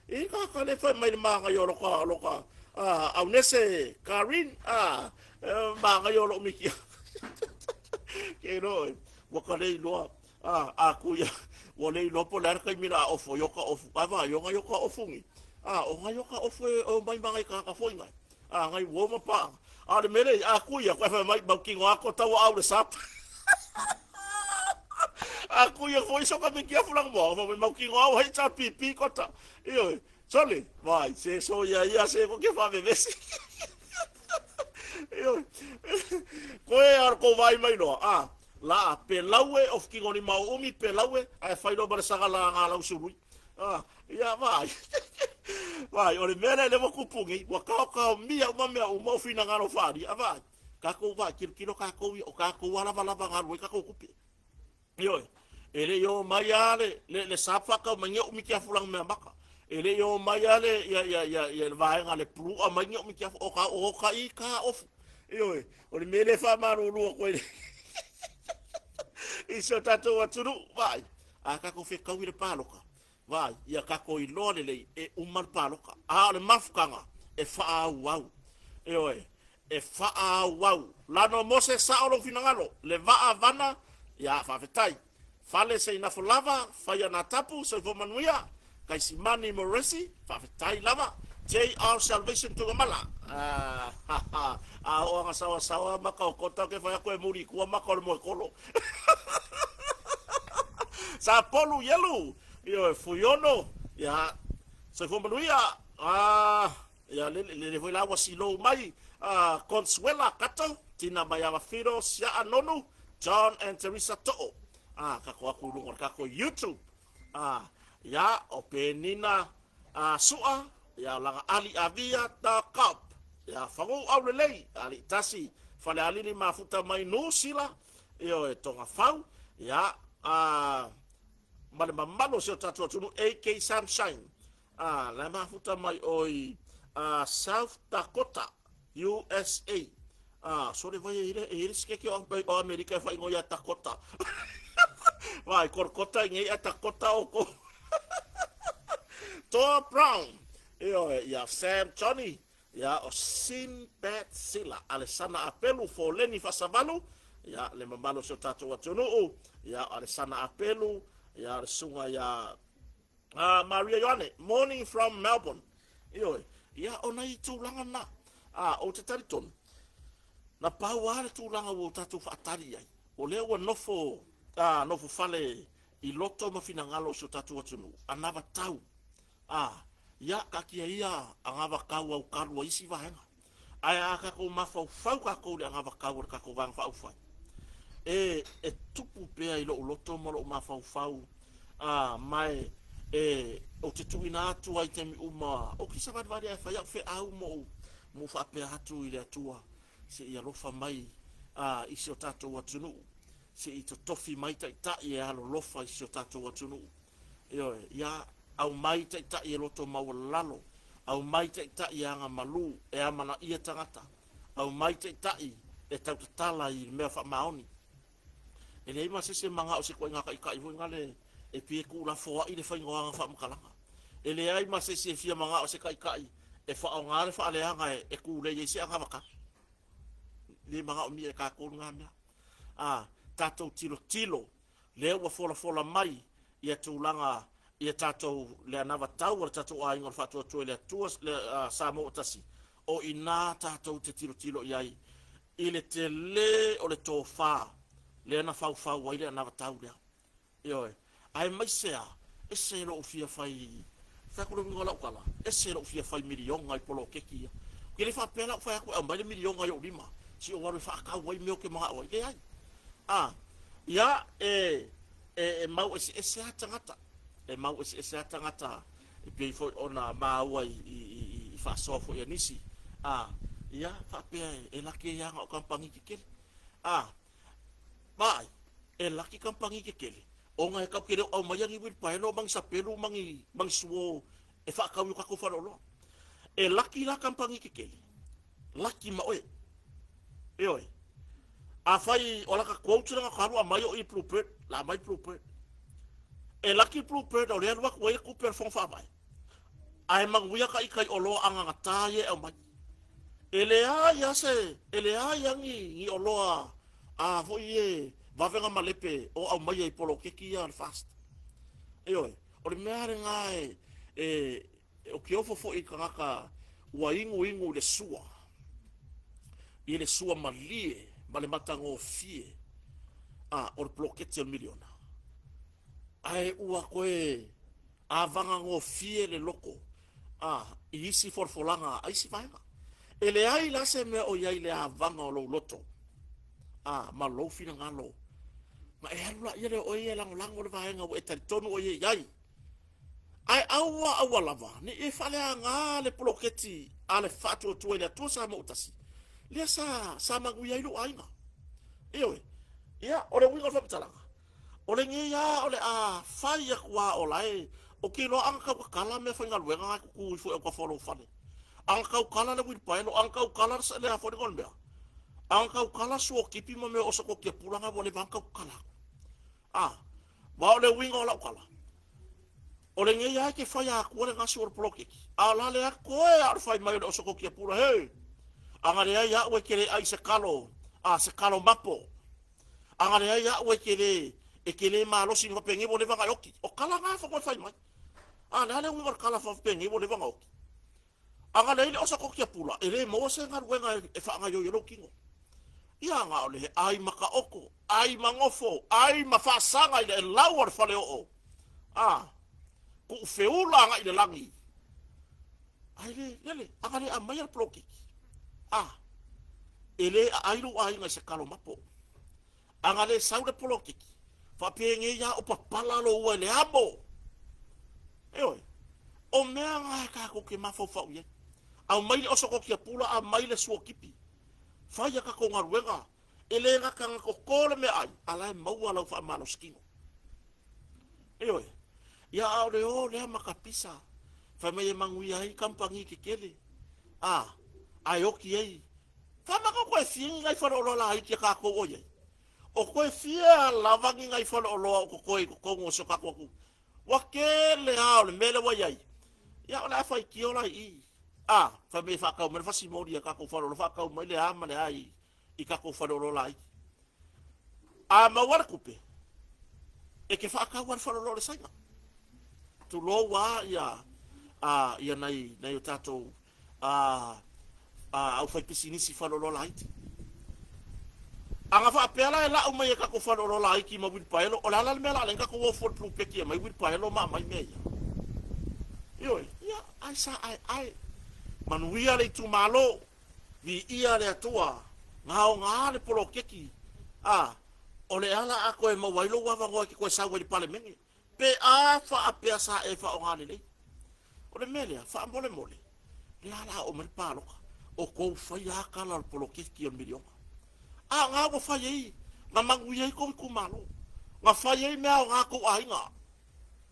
i ka le fai mai le manaia o loka, loka, a, Aunese Karin, a, manaia o lou mikia. Ke loe, ua ka le iloa, a, a ku ia, ua le iloa po o le a le taimi o le a ofo ai o ta ofu. A vaai, o nai o ta ofu nei, a, o nai o ta ofu e omai ma nai tagata foi nai. A, nai uo ma paaga. A o le mea lea, a ku ia, koe fai mai, mautino a ko taua au le sap. A ku ia foi so ka mikia fulang moa, fai mai, mautino au hei tsa pipi kota. Ioe, sole, vai, se so ia ia se ko ke whavevesi. Ioe, koe ar ko vai mai loa, a, la, pe laue of kingo ni mau umi, pe laue, ae fai loa ma le saga la ngā lau sului. A, ia, vai. Vai, o le mea lea lea ua tupu nei, ua kaokaomia uma mea uma o finagalo faaalia, a vaai. Tatou vaai, tilotilo tatou ia, o tatou lava lavalava galu ai tatou tupe. Ioe, e le i oo mai lava le, le, le sa faatau mai nei o umi tiafu lanu mea maka. E le i oo mai lava le, ia, ia, ia, ia, le vaega le pulu'a mai nei o umi tiafu, o ka, o ka i ka ofu. Ioe, o le mea lea e faamalulu atu ai i si o tatou atunuu, vaai, a tatou fetaui i le palota, vaai, ia tatou iloa lelei e uma le palota. A o le mafutaga e faaauau. Ioe, e faaauau. Lano Mose sao lou finagalo, le vaa vana, ia faafetai. Fale se inafo lava, fai ana tapu, soifua manuia. Kaisimani Moresi, faafetai lava. JR Salvation Tugamala. Ah, a o anga sawa sawa maka o kota ke fai aku e muri kua maka o le moe kolo. Sa Polu Yelu, ioe, Fuiono, ia, soifua manuia. Ah, ia le le le foi la ua silou mai. Ah, Consuela Kato, Tina Maiava Firo, Siaa Nonu, John and Teresa To'o. Ah, kako aku i luga o le kako YouTube. Ah, ia, o Penina ah, Sua, ia, o Laga Ali Avia, Ta Kap. Ia, Fagu Aulelei, Ali Tasi, Fale Alili Mafuta mai Nusila, ioe, Tonga Fau, ia, ah, ma le mamalu o si o tatou atunuu AK Sunshine. Ah, la mafuta mai oi ah, South Dakota, USA. Ah, sole vai e ile e ile sikeke o, o Amerika e whaingo ia Dakota. Vai, Korkota i ngei a Dakota o ko. Toa Brown, ioe, ia Sam Johnny, ia o Sinbad Sila, Alesana Apelu, Foleni Fasavalu, ia le mamalu o si o tatou atunuu, ia o Alesana Apelu, ia o le susuga ia Maria Ioane, morning from Melbourne. Ioe, ia o nai tulaga na. A, ou te talitonu, na pau lava le tulaga ua tatou faatali i ai. O lea ua nofo, a, nofo fale i loto ma finagalo o si o tatou atunuu, anavatau. A, ia, taatia ia anavatau au kalu a isi vaega. Ae a tatou mafaufau tatou i le anavatau a le tatou Vaega Faaupufai, e, e tupu pea i lou loto ma lou mafaufau, a, ma e, e, ou te tuuina atu ai i taimi uma, ou te savalivali lava e fai au feau ma ou, ma ou faapea atu i le Atua, se i alofa mai, a, i si o tatou atunuu, se i totofi mai taitai e alolofa i si o tatou atunuu. Ioe, ia aumai taitai e loto maualalalo, aumai taitai e agamalu, e amanaia tagata, aumai taitai e tautatala i mea faamaoni. E leai ma se isi e manao i se ituaiga taitai foi nale e pei e tuulafoai le faiga o ana faamatalaga. E leai ma se isi e fia manao i se taitai e faaaoga le faaleaga e tulei ai se anavatau. E le manaomia e tatou lena mea. A tatou tilotilo lea ua folafola mai ia tulaga ia tatou le anavatau a le tatou aiga o le Faatuatua i le Atua Samoa ua Tasi, o i ina tatou te tilotilo i ai i le tele o le tofa lea na faufau ai le anavatau lea. Ioe. Aemaise a, ese lou fia fai, fai atu le uiga o lau tala, ese lou fia fai miliona i poloketi ia. Ou te le faapea la ou fai atu e aumai le miliona i ou lima, se i ou alu e faatau ai mea ou te manao ai. Leai. A, ia, e, e, e mau eseese lava tagata. E mau eseese lava tagata e pei foi ona maua i, i, i, i faasoa foi a nisi. A, ia, faapea e, e laki ai lava na o kamupani tetele. A, Vaai, e laki kamupani tetele, ona e tatou te le o aumaia ni uilipaelo ma ni sapelu ma ni, ma ni suo e faatau i o tatou faleoloa. E laki la kamupani tetele, laki ma oe. Ioe. Afai o lata quote lena ka alu aumai o i Bluebird, la aumai Bluebird. E laki Bluebird o lea alu atu ai le tupe a le Fono Faavae. Ae manuia ka ita i oloa agagata ia e aumai. E leai lava se, e leai lava ni, ni oloa a foi e vave ona malepe o aumaia i poloketi ia a le FAST. Ioe, o le mea lena e, e, ou te ofo foi i tagata ua inuinu i le sua, i le sua malie ma le matagofie a, o le poloketi o le miliona. Ae ua toe avagagofie le loto a, i isi folafolaga a isi vaega. E leai la se mea o i ai i le avaga o lou loto a, ma lou finagalo. Ma e alu laia lea o oe ia e lagolago le vaega ua e talitonu oe ia i ai. Ae aua aua lava ne i e faaleaga le poloketi a le Faatuatua i le Atua Samoa ua Tasi, lea sa, sa manuia ai lou aiga. Ioe. Ia, o le uiga o le faamatalaga, o lenei lava o le a fai atu lava o la e, ou te iloa ana tau tatala meafaigaluega na e tutu ifo i autafa o lou fale. Ana tautala le uilipaelo, ana tautala le a foi le igoa o le mea, ana tautala suotipi ma mea oso kokia pula na ua leva ona tautala atu. A, aua o le uiga o lau tala, o lenei lava e te fai atua le gasi o le poloketi, a o la le atoe a o le fai mai o le oso kokia pula, he, ana leai a'u e te le ʻai i se kalo, a, se kalo mapo. Ana leai a'u e te le, e te le malosi na faapenei ua leva ona e oti. O tala na e fai mai. A, le a le uiga o le tala faapenei ua leva ona oti? A na leai le oso koki a Pula, e le maua se galuega e faagaoioi ai lou tino. Ia na o le ai ma taoto, ai ma nofo, ai ma faasaga i le lau o le faleoo, a tuu feula agai i le lagi. Ae le lele, a na le aumaia le poloketi, a e le aai lou aiga i se kalo mapo. A na le sau le poloketi, faapenei lava o papala lou ua i le amo. Ioe, o mea na e tatou te mafaufau i ai. Aumai le oso koki a Pula, aumai le suotipi. Fai a tatou galuega, e le gata na toto le meaai, a la e maua lau faamalositino. Ioe, ia a o le o lea ma ka pisa, fai mai e manuia ai kamupani tetele, a, ae oti ai Faamata o toe fia ni nai faleoloa laiti a tatou o i ai? O toe fia lava ni nai faleoloa o totoe i totonu o si o tatou atunuu? Ua tele lava o le mea lea ua i ai. Ia o le a faitio la i i. A, fai mai e faatau mai le fasimoli a tatou faleoloa, faatau mai le a ma le a i tatou faleoloa laiti. A maua le tupe, e te faatau lava le faleoloa o le Saina. Tulou lava ia, a, ia nai, nai o tatou a aufaipisinisi faleoloa laiti. A na faapea la e lau mai e tatou faleoloa laiti ma uilipaelo, o le a la le mea o le a ala ai ona tatou o fua i le polupeti e aumai uilipaelo ma aumai mea ia? Ioe, ia, ae sa aeae. Manuia le itumalo. Viia le Atua, na aoga le poloketi, a, o le ala a toe maua ai lou avanoa e te toe sau ai i le Palemene, pe a faapea sa e faaaoga lelei. O le mea lea, faamolemole, lea o le a oo mai le palota, o tou faia lava tala o le poloketi o le miliona. A o lena ua fai ai, na manuia ai tou itumalo, na fai ai mea aoga a tou aiga,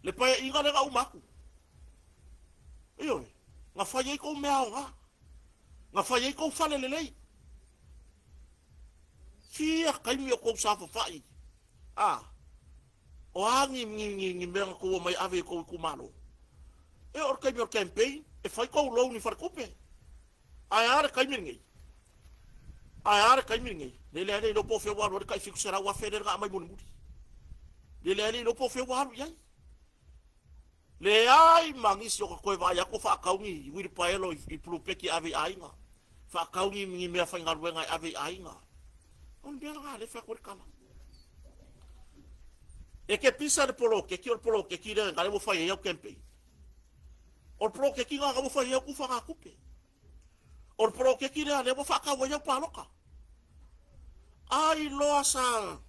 le Paeaiga lea na uma atu. Ioe, na fai ai tou mea aoga, na fai ai tou fale lelei. Fia taimi o tou saofafai, a, o a ni, ni, ni, ni mea na tou omai e ave i tou itumalo? E oo i le taimi o le campaign, e fai tou loan i faletupe. Ae a le taimi lenei? Ae a le taimi lenei? Lele lava e le iloa po o fea ua alu ai le tai $700,000 lea na aumai mulimuli. Lele lava e le iloa po o fea ua alu i ai. Leai ma nisi o ta toe vaai atu o faatau ni uilipaelo i pulupeti e ave i aiga, faatau ni, ni mea faigaluega e ave i aiga. O le mea lena lea e fai atu ai le tala. E te pisa i le poloketi, o le poloketi lea lea ua fai ai au campaign. O le poloketi lena ua fai ai au tufagatupe. O le poloketi lea lea ua faatau ai au palota. Ai loa sa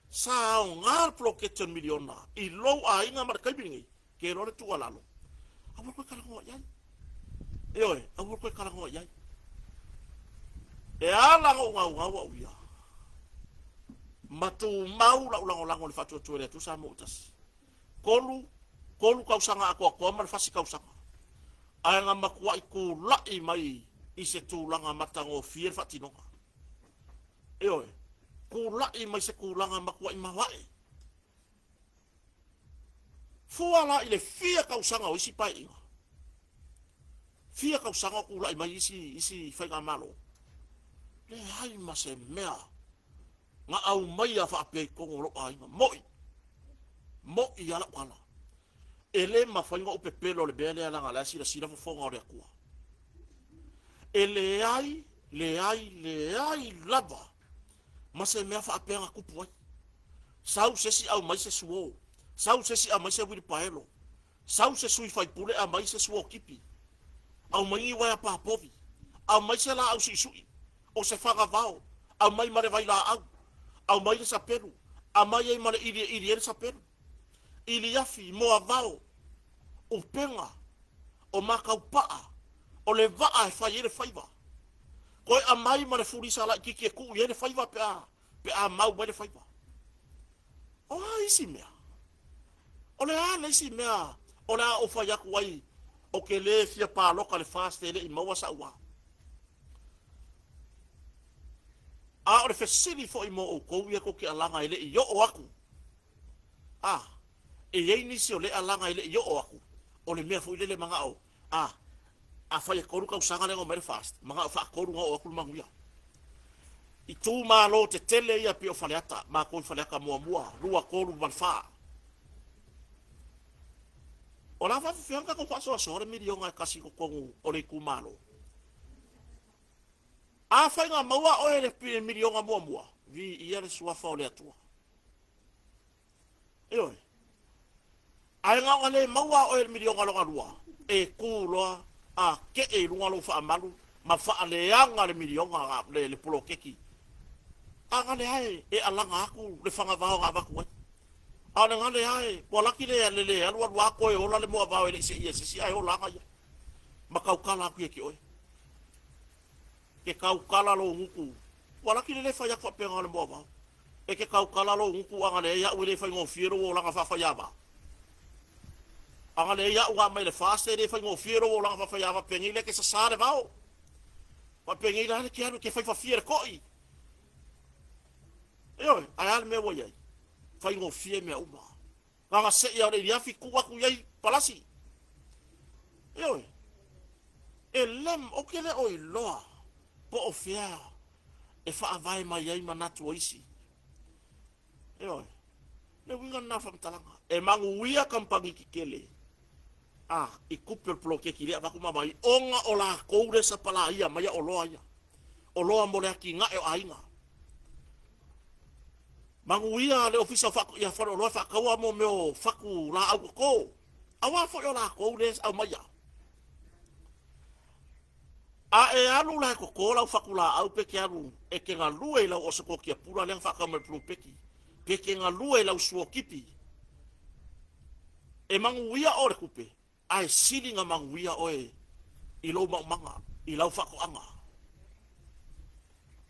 sa aoga le poloketi o le miliona i lou aiga ma le taimi lenei, ke loa le tuualalo, aua le toe talanoa i ai. Ioe, aua le toe talanoa i ai. E ala ona ou naunau au ia, ma tumau lau lagolago i le faatuatua i le Atua Samoa ua tasi. 3, 3 tausaga atoatoa ma le fasi tausaga. Ae na matuai tulai mai i se tulaga matagofie le faatinoga. Ioe, tulai mai se tulaga matuai maoae. Fua la i le fia tausaga o isi paeaiga, fia tausaga o tulai mai isi, isi faigamalo, leai ma se mea na aumaia faapea i totonu o lou aiga. Mo'i, mo'i lava lau tala. E le mafai ona ou pepelo i le mea lea leaga o la e silasila fofoga o le Atua. E leai, leai, leai lava ma se mea faapea na tupu ai. Sau se isi aumai se suo, sau se isi aumai se uilipaelo, sau se sui faipule aumai se suo tipi, aumai ni uaea papovi, aumai se laau suisui, o se fagavao, aumai ma le vailaau, aumai le sapelu, aumai ai ma le ili e ili ai le sapelu, iliafi, moavao, upega, o mataupaa, o le vaa e fai ai le faiva. Toe aumai ma le fulisa laitiiti e tuu i ai le faiva pe a, pe a mau mai le faiva. O a isi mea? O le a le isi mea o le a ou fai atu ai ou te le fia palota i le FAST e le i maua sa'u a? A o le fesili foi mo outou ia tou te alaga e le i oo atu. A, e i ai nisi o lea alaga e le i oo atu, o le mea foi lele mana'o, a, afai e 3 tausaga lea na omai le FAST, mana'o faatolu na oo atu le manuia. Itumalo tetele ia pei o Faleata, matou i Faleata 1, 2, 3 ma le 4. O le a faapefea ona tatou faasoasoa le miliona e tasi i totonu o le itumalo? Afai na maua oe le miliona muamua, viia le suafa o le Atua. Ioe. Ae na ona le maua oe i le miliona lona lua, e tu loa a tee i luga lou faamalu ma faaleaga le miliona le, le poloketi. A gale ae e alaga atu le fagavao na avatu ai. A o le gale ae, ua laki le, le, le alu alu a toe ola le moavao e le i seia e se isi ae ola ana ia. Ma tautala atu ia te oe. Ke tautala lou gutu. Ua laki le le fai atu faapena o le moavao. E ke tautala lou gutu aga leai a'u e le faigofie lou olaga faafaiava. Aga leai a'u na aumai le FAST e le faigofie lou olaga faafaiava penei lea ke sasā le vao. Faapenei la le ke alu ke faifafia le to'i. Ioe, ae a le mea ua i ai? Faigofie mea uma. Gagasei o le iliafi tuu atu i ai palasi. Ioe. E le, ou te le o iloa po o fea e faavae mai ai manatu o isi. Ioe. Le uiga lena o le faamatalaga. E manuia kamupani tetele a i tupe o le poloketi lea avatu ma aumai ona o latou lea sapalaia maia oloa ia. Oloa mo le atinae o aiga. Manuia le ofisa o ia faleoloa e faataua mo mea o fatu laau toto. Aua foi o latou lea aumaia. A e alu la e totō lau fatulāʻau pe te alu e te galue i lau oso kotiapula lea na faatau mai e le polupeti, pe te galue i lau suotipi, e manuia oe i le tupe, ae sili na manuia oe i lou maumaga, i lau faatoaga.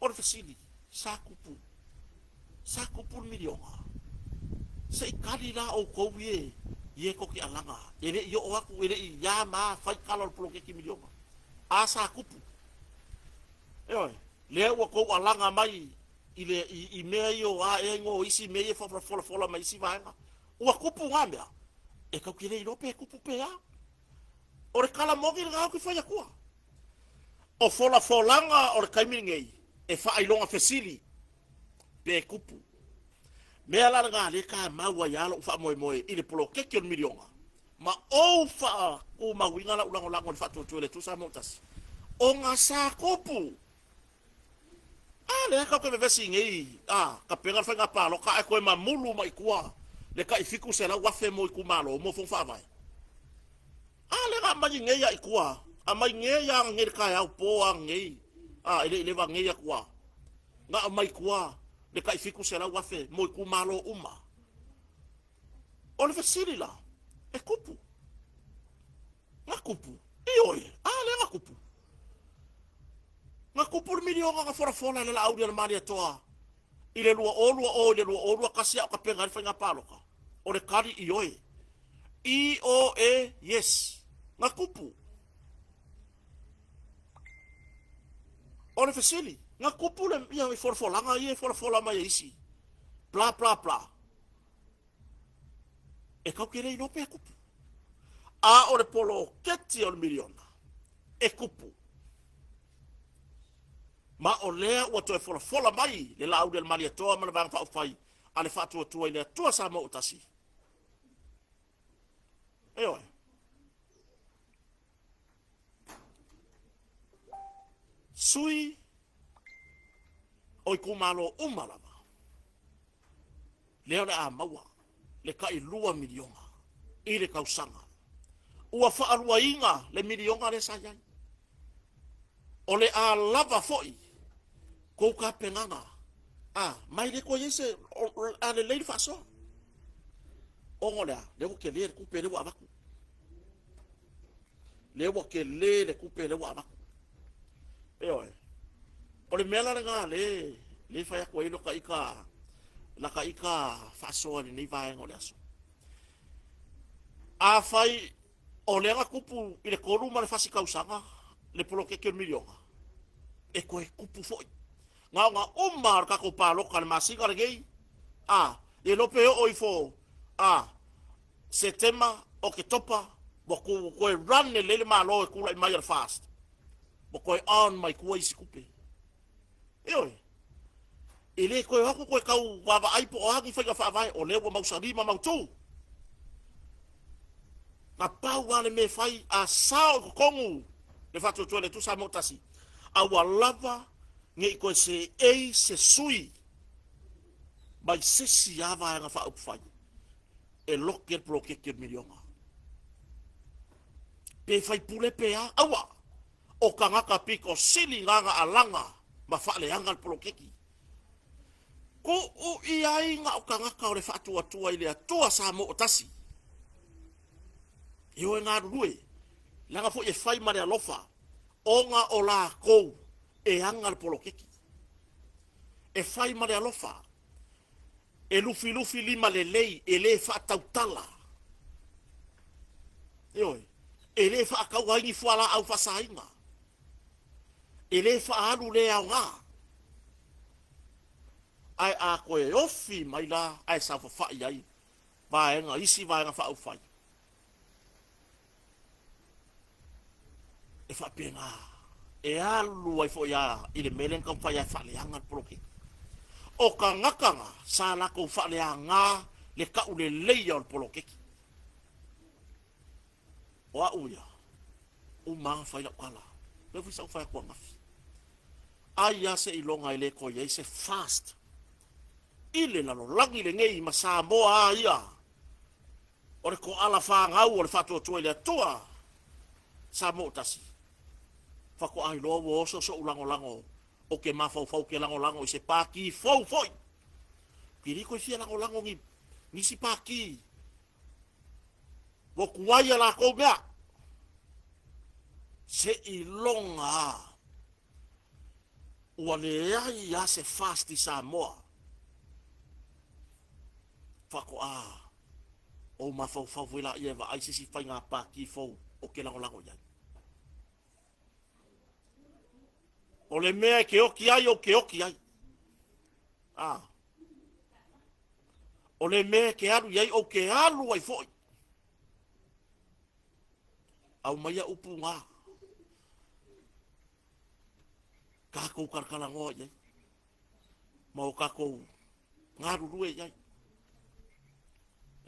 O le fesili, sa tupu, sa tupu le miliona? Se i tali la outou ie i e tou te alaga, e le i oo atu, e le i a ma a fai tala o le poloketi miliona. A sa tupu. Ioe, lea ua tou alaga mai i, le, i, i mea ia o a ea igoa o isi mea ia e folafola mai isi vaega. Ua tupu na mea, e tatou te le iloa pe tupu pe a. O le tala moni lena ou te fai atua. O folafolaga o le taimi lenei e faailoga fesili pe tupu. Mea la lena lea e tamau ai lava lou faamoemoe i le poloketi o le miliona ma ou faatumauina lau lagolago i le Faatuatua i le Atua Samoa ua Tasi, ona sa tupu. A lea tatou te vevesi nei, a, tapena le faiga palota ae toe mamulu mai tua le tai 700,000 mo itumalo, mo fono faavae. A lea na aumai nei lava i tua, aumai nei lava ananei i le taeao, po ananei, a, e le i leva nei atu lava, na aumai i tua le tai 700,000 mo itumalo uma. O le fesili la, e tupu? Na tupu? Ioe, a lea na tupu. Na tupu le miliona na folafola e le Laauli a le Malietoa i le 2020 i le 2021 a o tapena ai le faiga palota. O le tali, ioe. I O E, yes. Na tupu. O le fesili, na tupu le ia i folafolaga ia e folafola mai e isi? Bla bla bla. E tatou te le iloa pe tupu. A o le poloketi o le miliona, e tupu. Ma o lea ua toe folafola mai le Laauli a le Malietoa ma le Vaega Faaupufai a le Faatuatua i le Atua Samoa ua Tasi. Ioe. Sui o itumalo uma lava, lea o le a maua le tai $2 miliona i le tausaga. Ua faaluaina le miliona lea sa i ai. O le a lava foi kou tapenaga, a, ma e le toe i ai se, a lelei le faasoa. Ona o le a? Lea ua tele le tupe lea ua avatu. Lea ua tele le tupe lea ua avatu. Ioe. O le mea la lena lea e fai atu ai lota ita, lata ita faasoa i lenei vaega o le aso. Afai o lea na tupu i le 3 ma le fasi tausaga le poloketi o le miliona, e toe tupu foi. Na ona uma o le tatou palota i le masina lenei, a, le iloa pe oo ifo, a, Setema, Oketopa, ua toe run lelei le Malo e tulai mai a le FAST, ua toe on mai tua isi tupe. Ioe, e le toe o atu toe tau vaavaai po o a ni faiga faavae, o lea ua mausali ma mautu. Na pau lava le mea e fai, a sao i totonu le Faatuatua i le Atua Samoa Tasi, a ua lava ne i toe seei se sui mai se isi lava vaega faaupufai e lote le poloketi o le miliona. Pe faipule pe a, aua! O tagata pito sili na na alaga ma faaleaga le poloketi. Tuu i ai na o tagata o le Faatuatua i le Atua Samoa ua Tasi. E o e galulue, leaga foi e fai ma le alofa, ona o latou e aga le poloketi. E fai ma le alofa, e lufilufi lima lelei, e le faatautala. Ioe, e le faataua ai ni fualaau faasaina. E le faaalu le aoga. Ae a toe ofi mai la ae saofafai ai vaega, isi vaega faaupufai, e faapena e alu ai foi lava i le mea lea na taumafai ai e faaleaga le poloketi. O tagata na sa latou faaleaga le tauleleia o le poloketi. O au ia, uma lava ona fai lau tala. Lea foi sa ou fai atu ananafi. Ai lava seiloga e le toe i ai se fast i le lalolagi lenei ma Samoa a ia o le toala fanau o le Faatuatua i le Atua Samoa ua Tasi. Faatoa iloa ua oso soʻu lagolago o ke mafaufau ke lagolago i se pākī fou foi. Ke le toe fia lagolago ni nisi pākī. Ua tuai a latou mea. Seiloga lava ua leai lava se FAST i Samoa faatoa ou mafaufau foi laia e vaai se isi faiga pākī fou ou te lagolago i ai. O le mea e te oti ai, ou te oti ai. A. O le mea e te alu i ai, ou te alu ai foi. Aumaia upu na. Tatou talatalanoa i ai. Ma o tatou galulue i ai.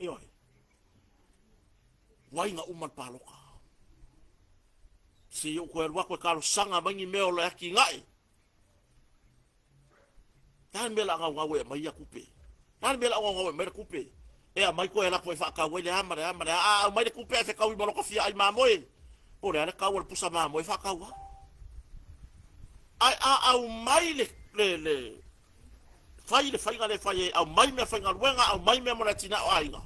Ioe. Uaina uma le palota. Se i ou toe alu atu e talosaga mai ni mea o le atinae. Le a le mea o le a naunau ai e aumai ia tupe? Le a le mea o le a naunau ai e aumai le tupe? E aumai toe alu atu e faatau ai le a ma le a ma le a. A aumai le tupe ae fetaui ma lota fia ai mamoe, po o le a le tau o le pusa mamoe e faatau lava. Ae a aumai le, le, le, fai le faiga lea e fai ai, aumai mea faigaluega, aumai mea mo le atinae o aiga.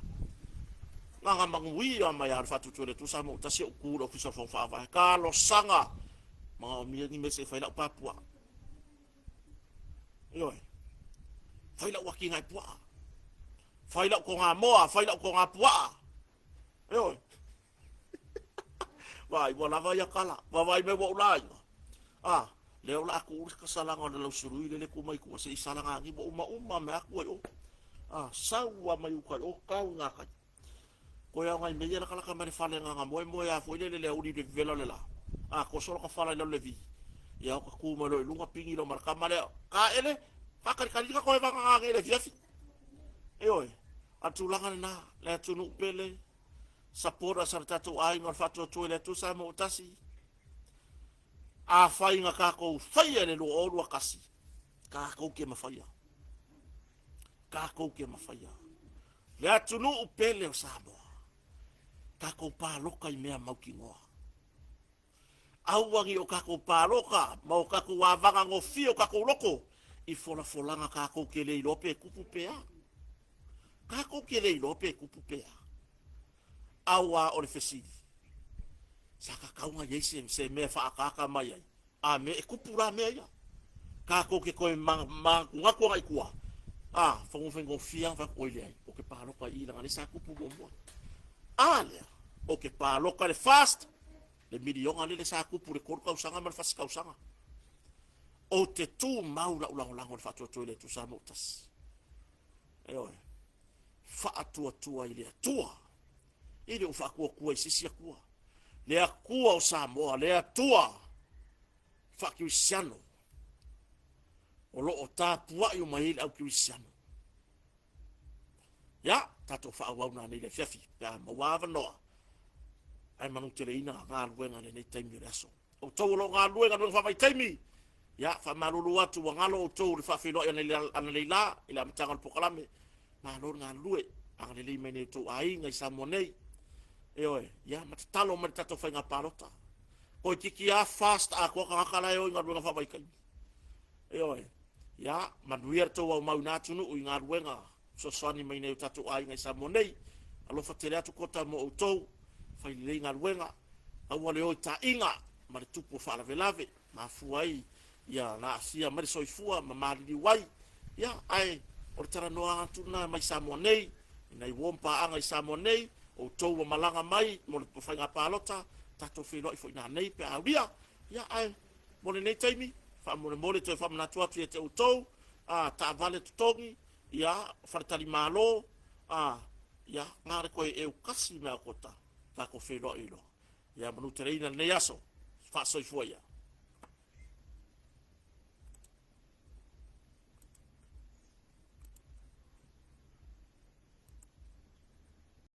Na ona manuia mai lava o le faatuatua i le Atua Samoa ua tasi ou tu i le Ofisa o le Fono Faavae. Talosaga! Manaomia ni mea se i fai lau pa puaa. Ioe. Fai lau atinae puaa. Fai lau togamoa, fai lau togapuaa. Ioe. Vaai, ua lava ia tala. Vaavaai mai ua ou lauga. A, lea o le a tuu le kasalaga o le lausului lele e tu mai tua se i salaga ni ua umauma mea atu ai o. A, sau lava mai uta i o, tau i gatai. Toe ao nai mea ia latalata mai le fale na ona moemoe lava foi lele i le aoauli i le vevela o le la. A toso lota fala i lalo i le vi, ia ota tu mai loa i luga pigi loa ma le tama lea, Taele, faatalitali ka toe vagana nei i le afiafi. Ioe, a o le tulaga lena, le atunuu pele, supporters a le tatou aiga o le Faatuatua i le Atua Samoa ua Tasi. Afai na tatou faia i le 2021, tatou te mafaia. Tatou te mafaia. Le atunuu pele o Samoa, tatou palota i mea mautinoa. Aua ne i o tatou palota ma o tatou avaga gofie o tatou loto i folafolaga tatou te le iloa pe tupu pe a. Tatou te le iloa pe tupu pe a. Aua o le fesili, sa tatau ona i ai se, se mea e faaataata mai ai, a mea e tupu la mea ia. Tatou te toe manatunatu agai i tua, a, fanu faigofie lava ona fai atu, oi leai, ou te palota i i leaga o lea sa tupu muamua. A lea, ou te palota i le FAST, le miliona lele sa tupu i le 3 tausaga ma le 4 tausaga. Ou te tumau lau lagolago i le faatuatua i le Atua Samoa ua tasi. Ioe. Faatuatua i le Atua. E le o faatuatua i se isi Atua. Le Atua o Samoa, le Atua faakerisiano o lo o tapuai uma ai le au kerisiano. Ia, tatou faaauau nanei le afiafi pe a maua avanoa ae manuteleina galuega i lenei taimi o le aso. Outou o lo o galulue i galuega faavaitaimi, ia, faamalulu atu ua galo outou i le faafeiloai analeila i le amataga o le polokalame. Malo le galulue, agalelei mai nei outou aiga i Samoa nei. Ioe, ia, ma tatalo mai le tatou faiga palota. Toeitiiti lava fast atoa tagata la e o i galuega faavaitaimi. Ioe, ia, manuia le tou aumau i na atunuu i galuega fesoasoani mai nei o tatou aiga i Samoa nei. Alofa tele atu Kota mo outou, fai lelei galuega, aua le o i taaiga ma le tupu o faalavelave, mafua ai ia na aafia mai le soifua ma maliliu ai. Ia, ae o le talanoa atu lena mai Samoa nei, i nai uo ma paaga i Samoa nei, outou ua malaga mai mo le faiga palota, tatou feiloai foi nanei pe a aulia. Ia, ae mo lenei taimi, faamolemole toe faamanatu atu ia te outou, a, taavale totogi, ia, faletalimalo, a, ia, na le toe eukasi mea o kota, tatou feiloai loa. Ia manuteleina lenei aso, faasoifua ia.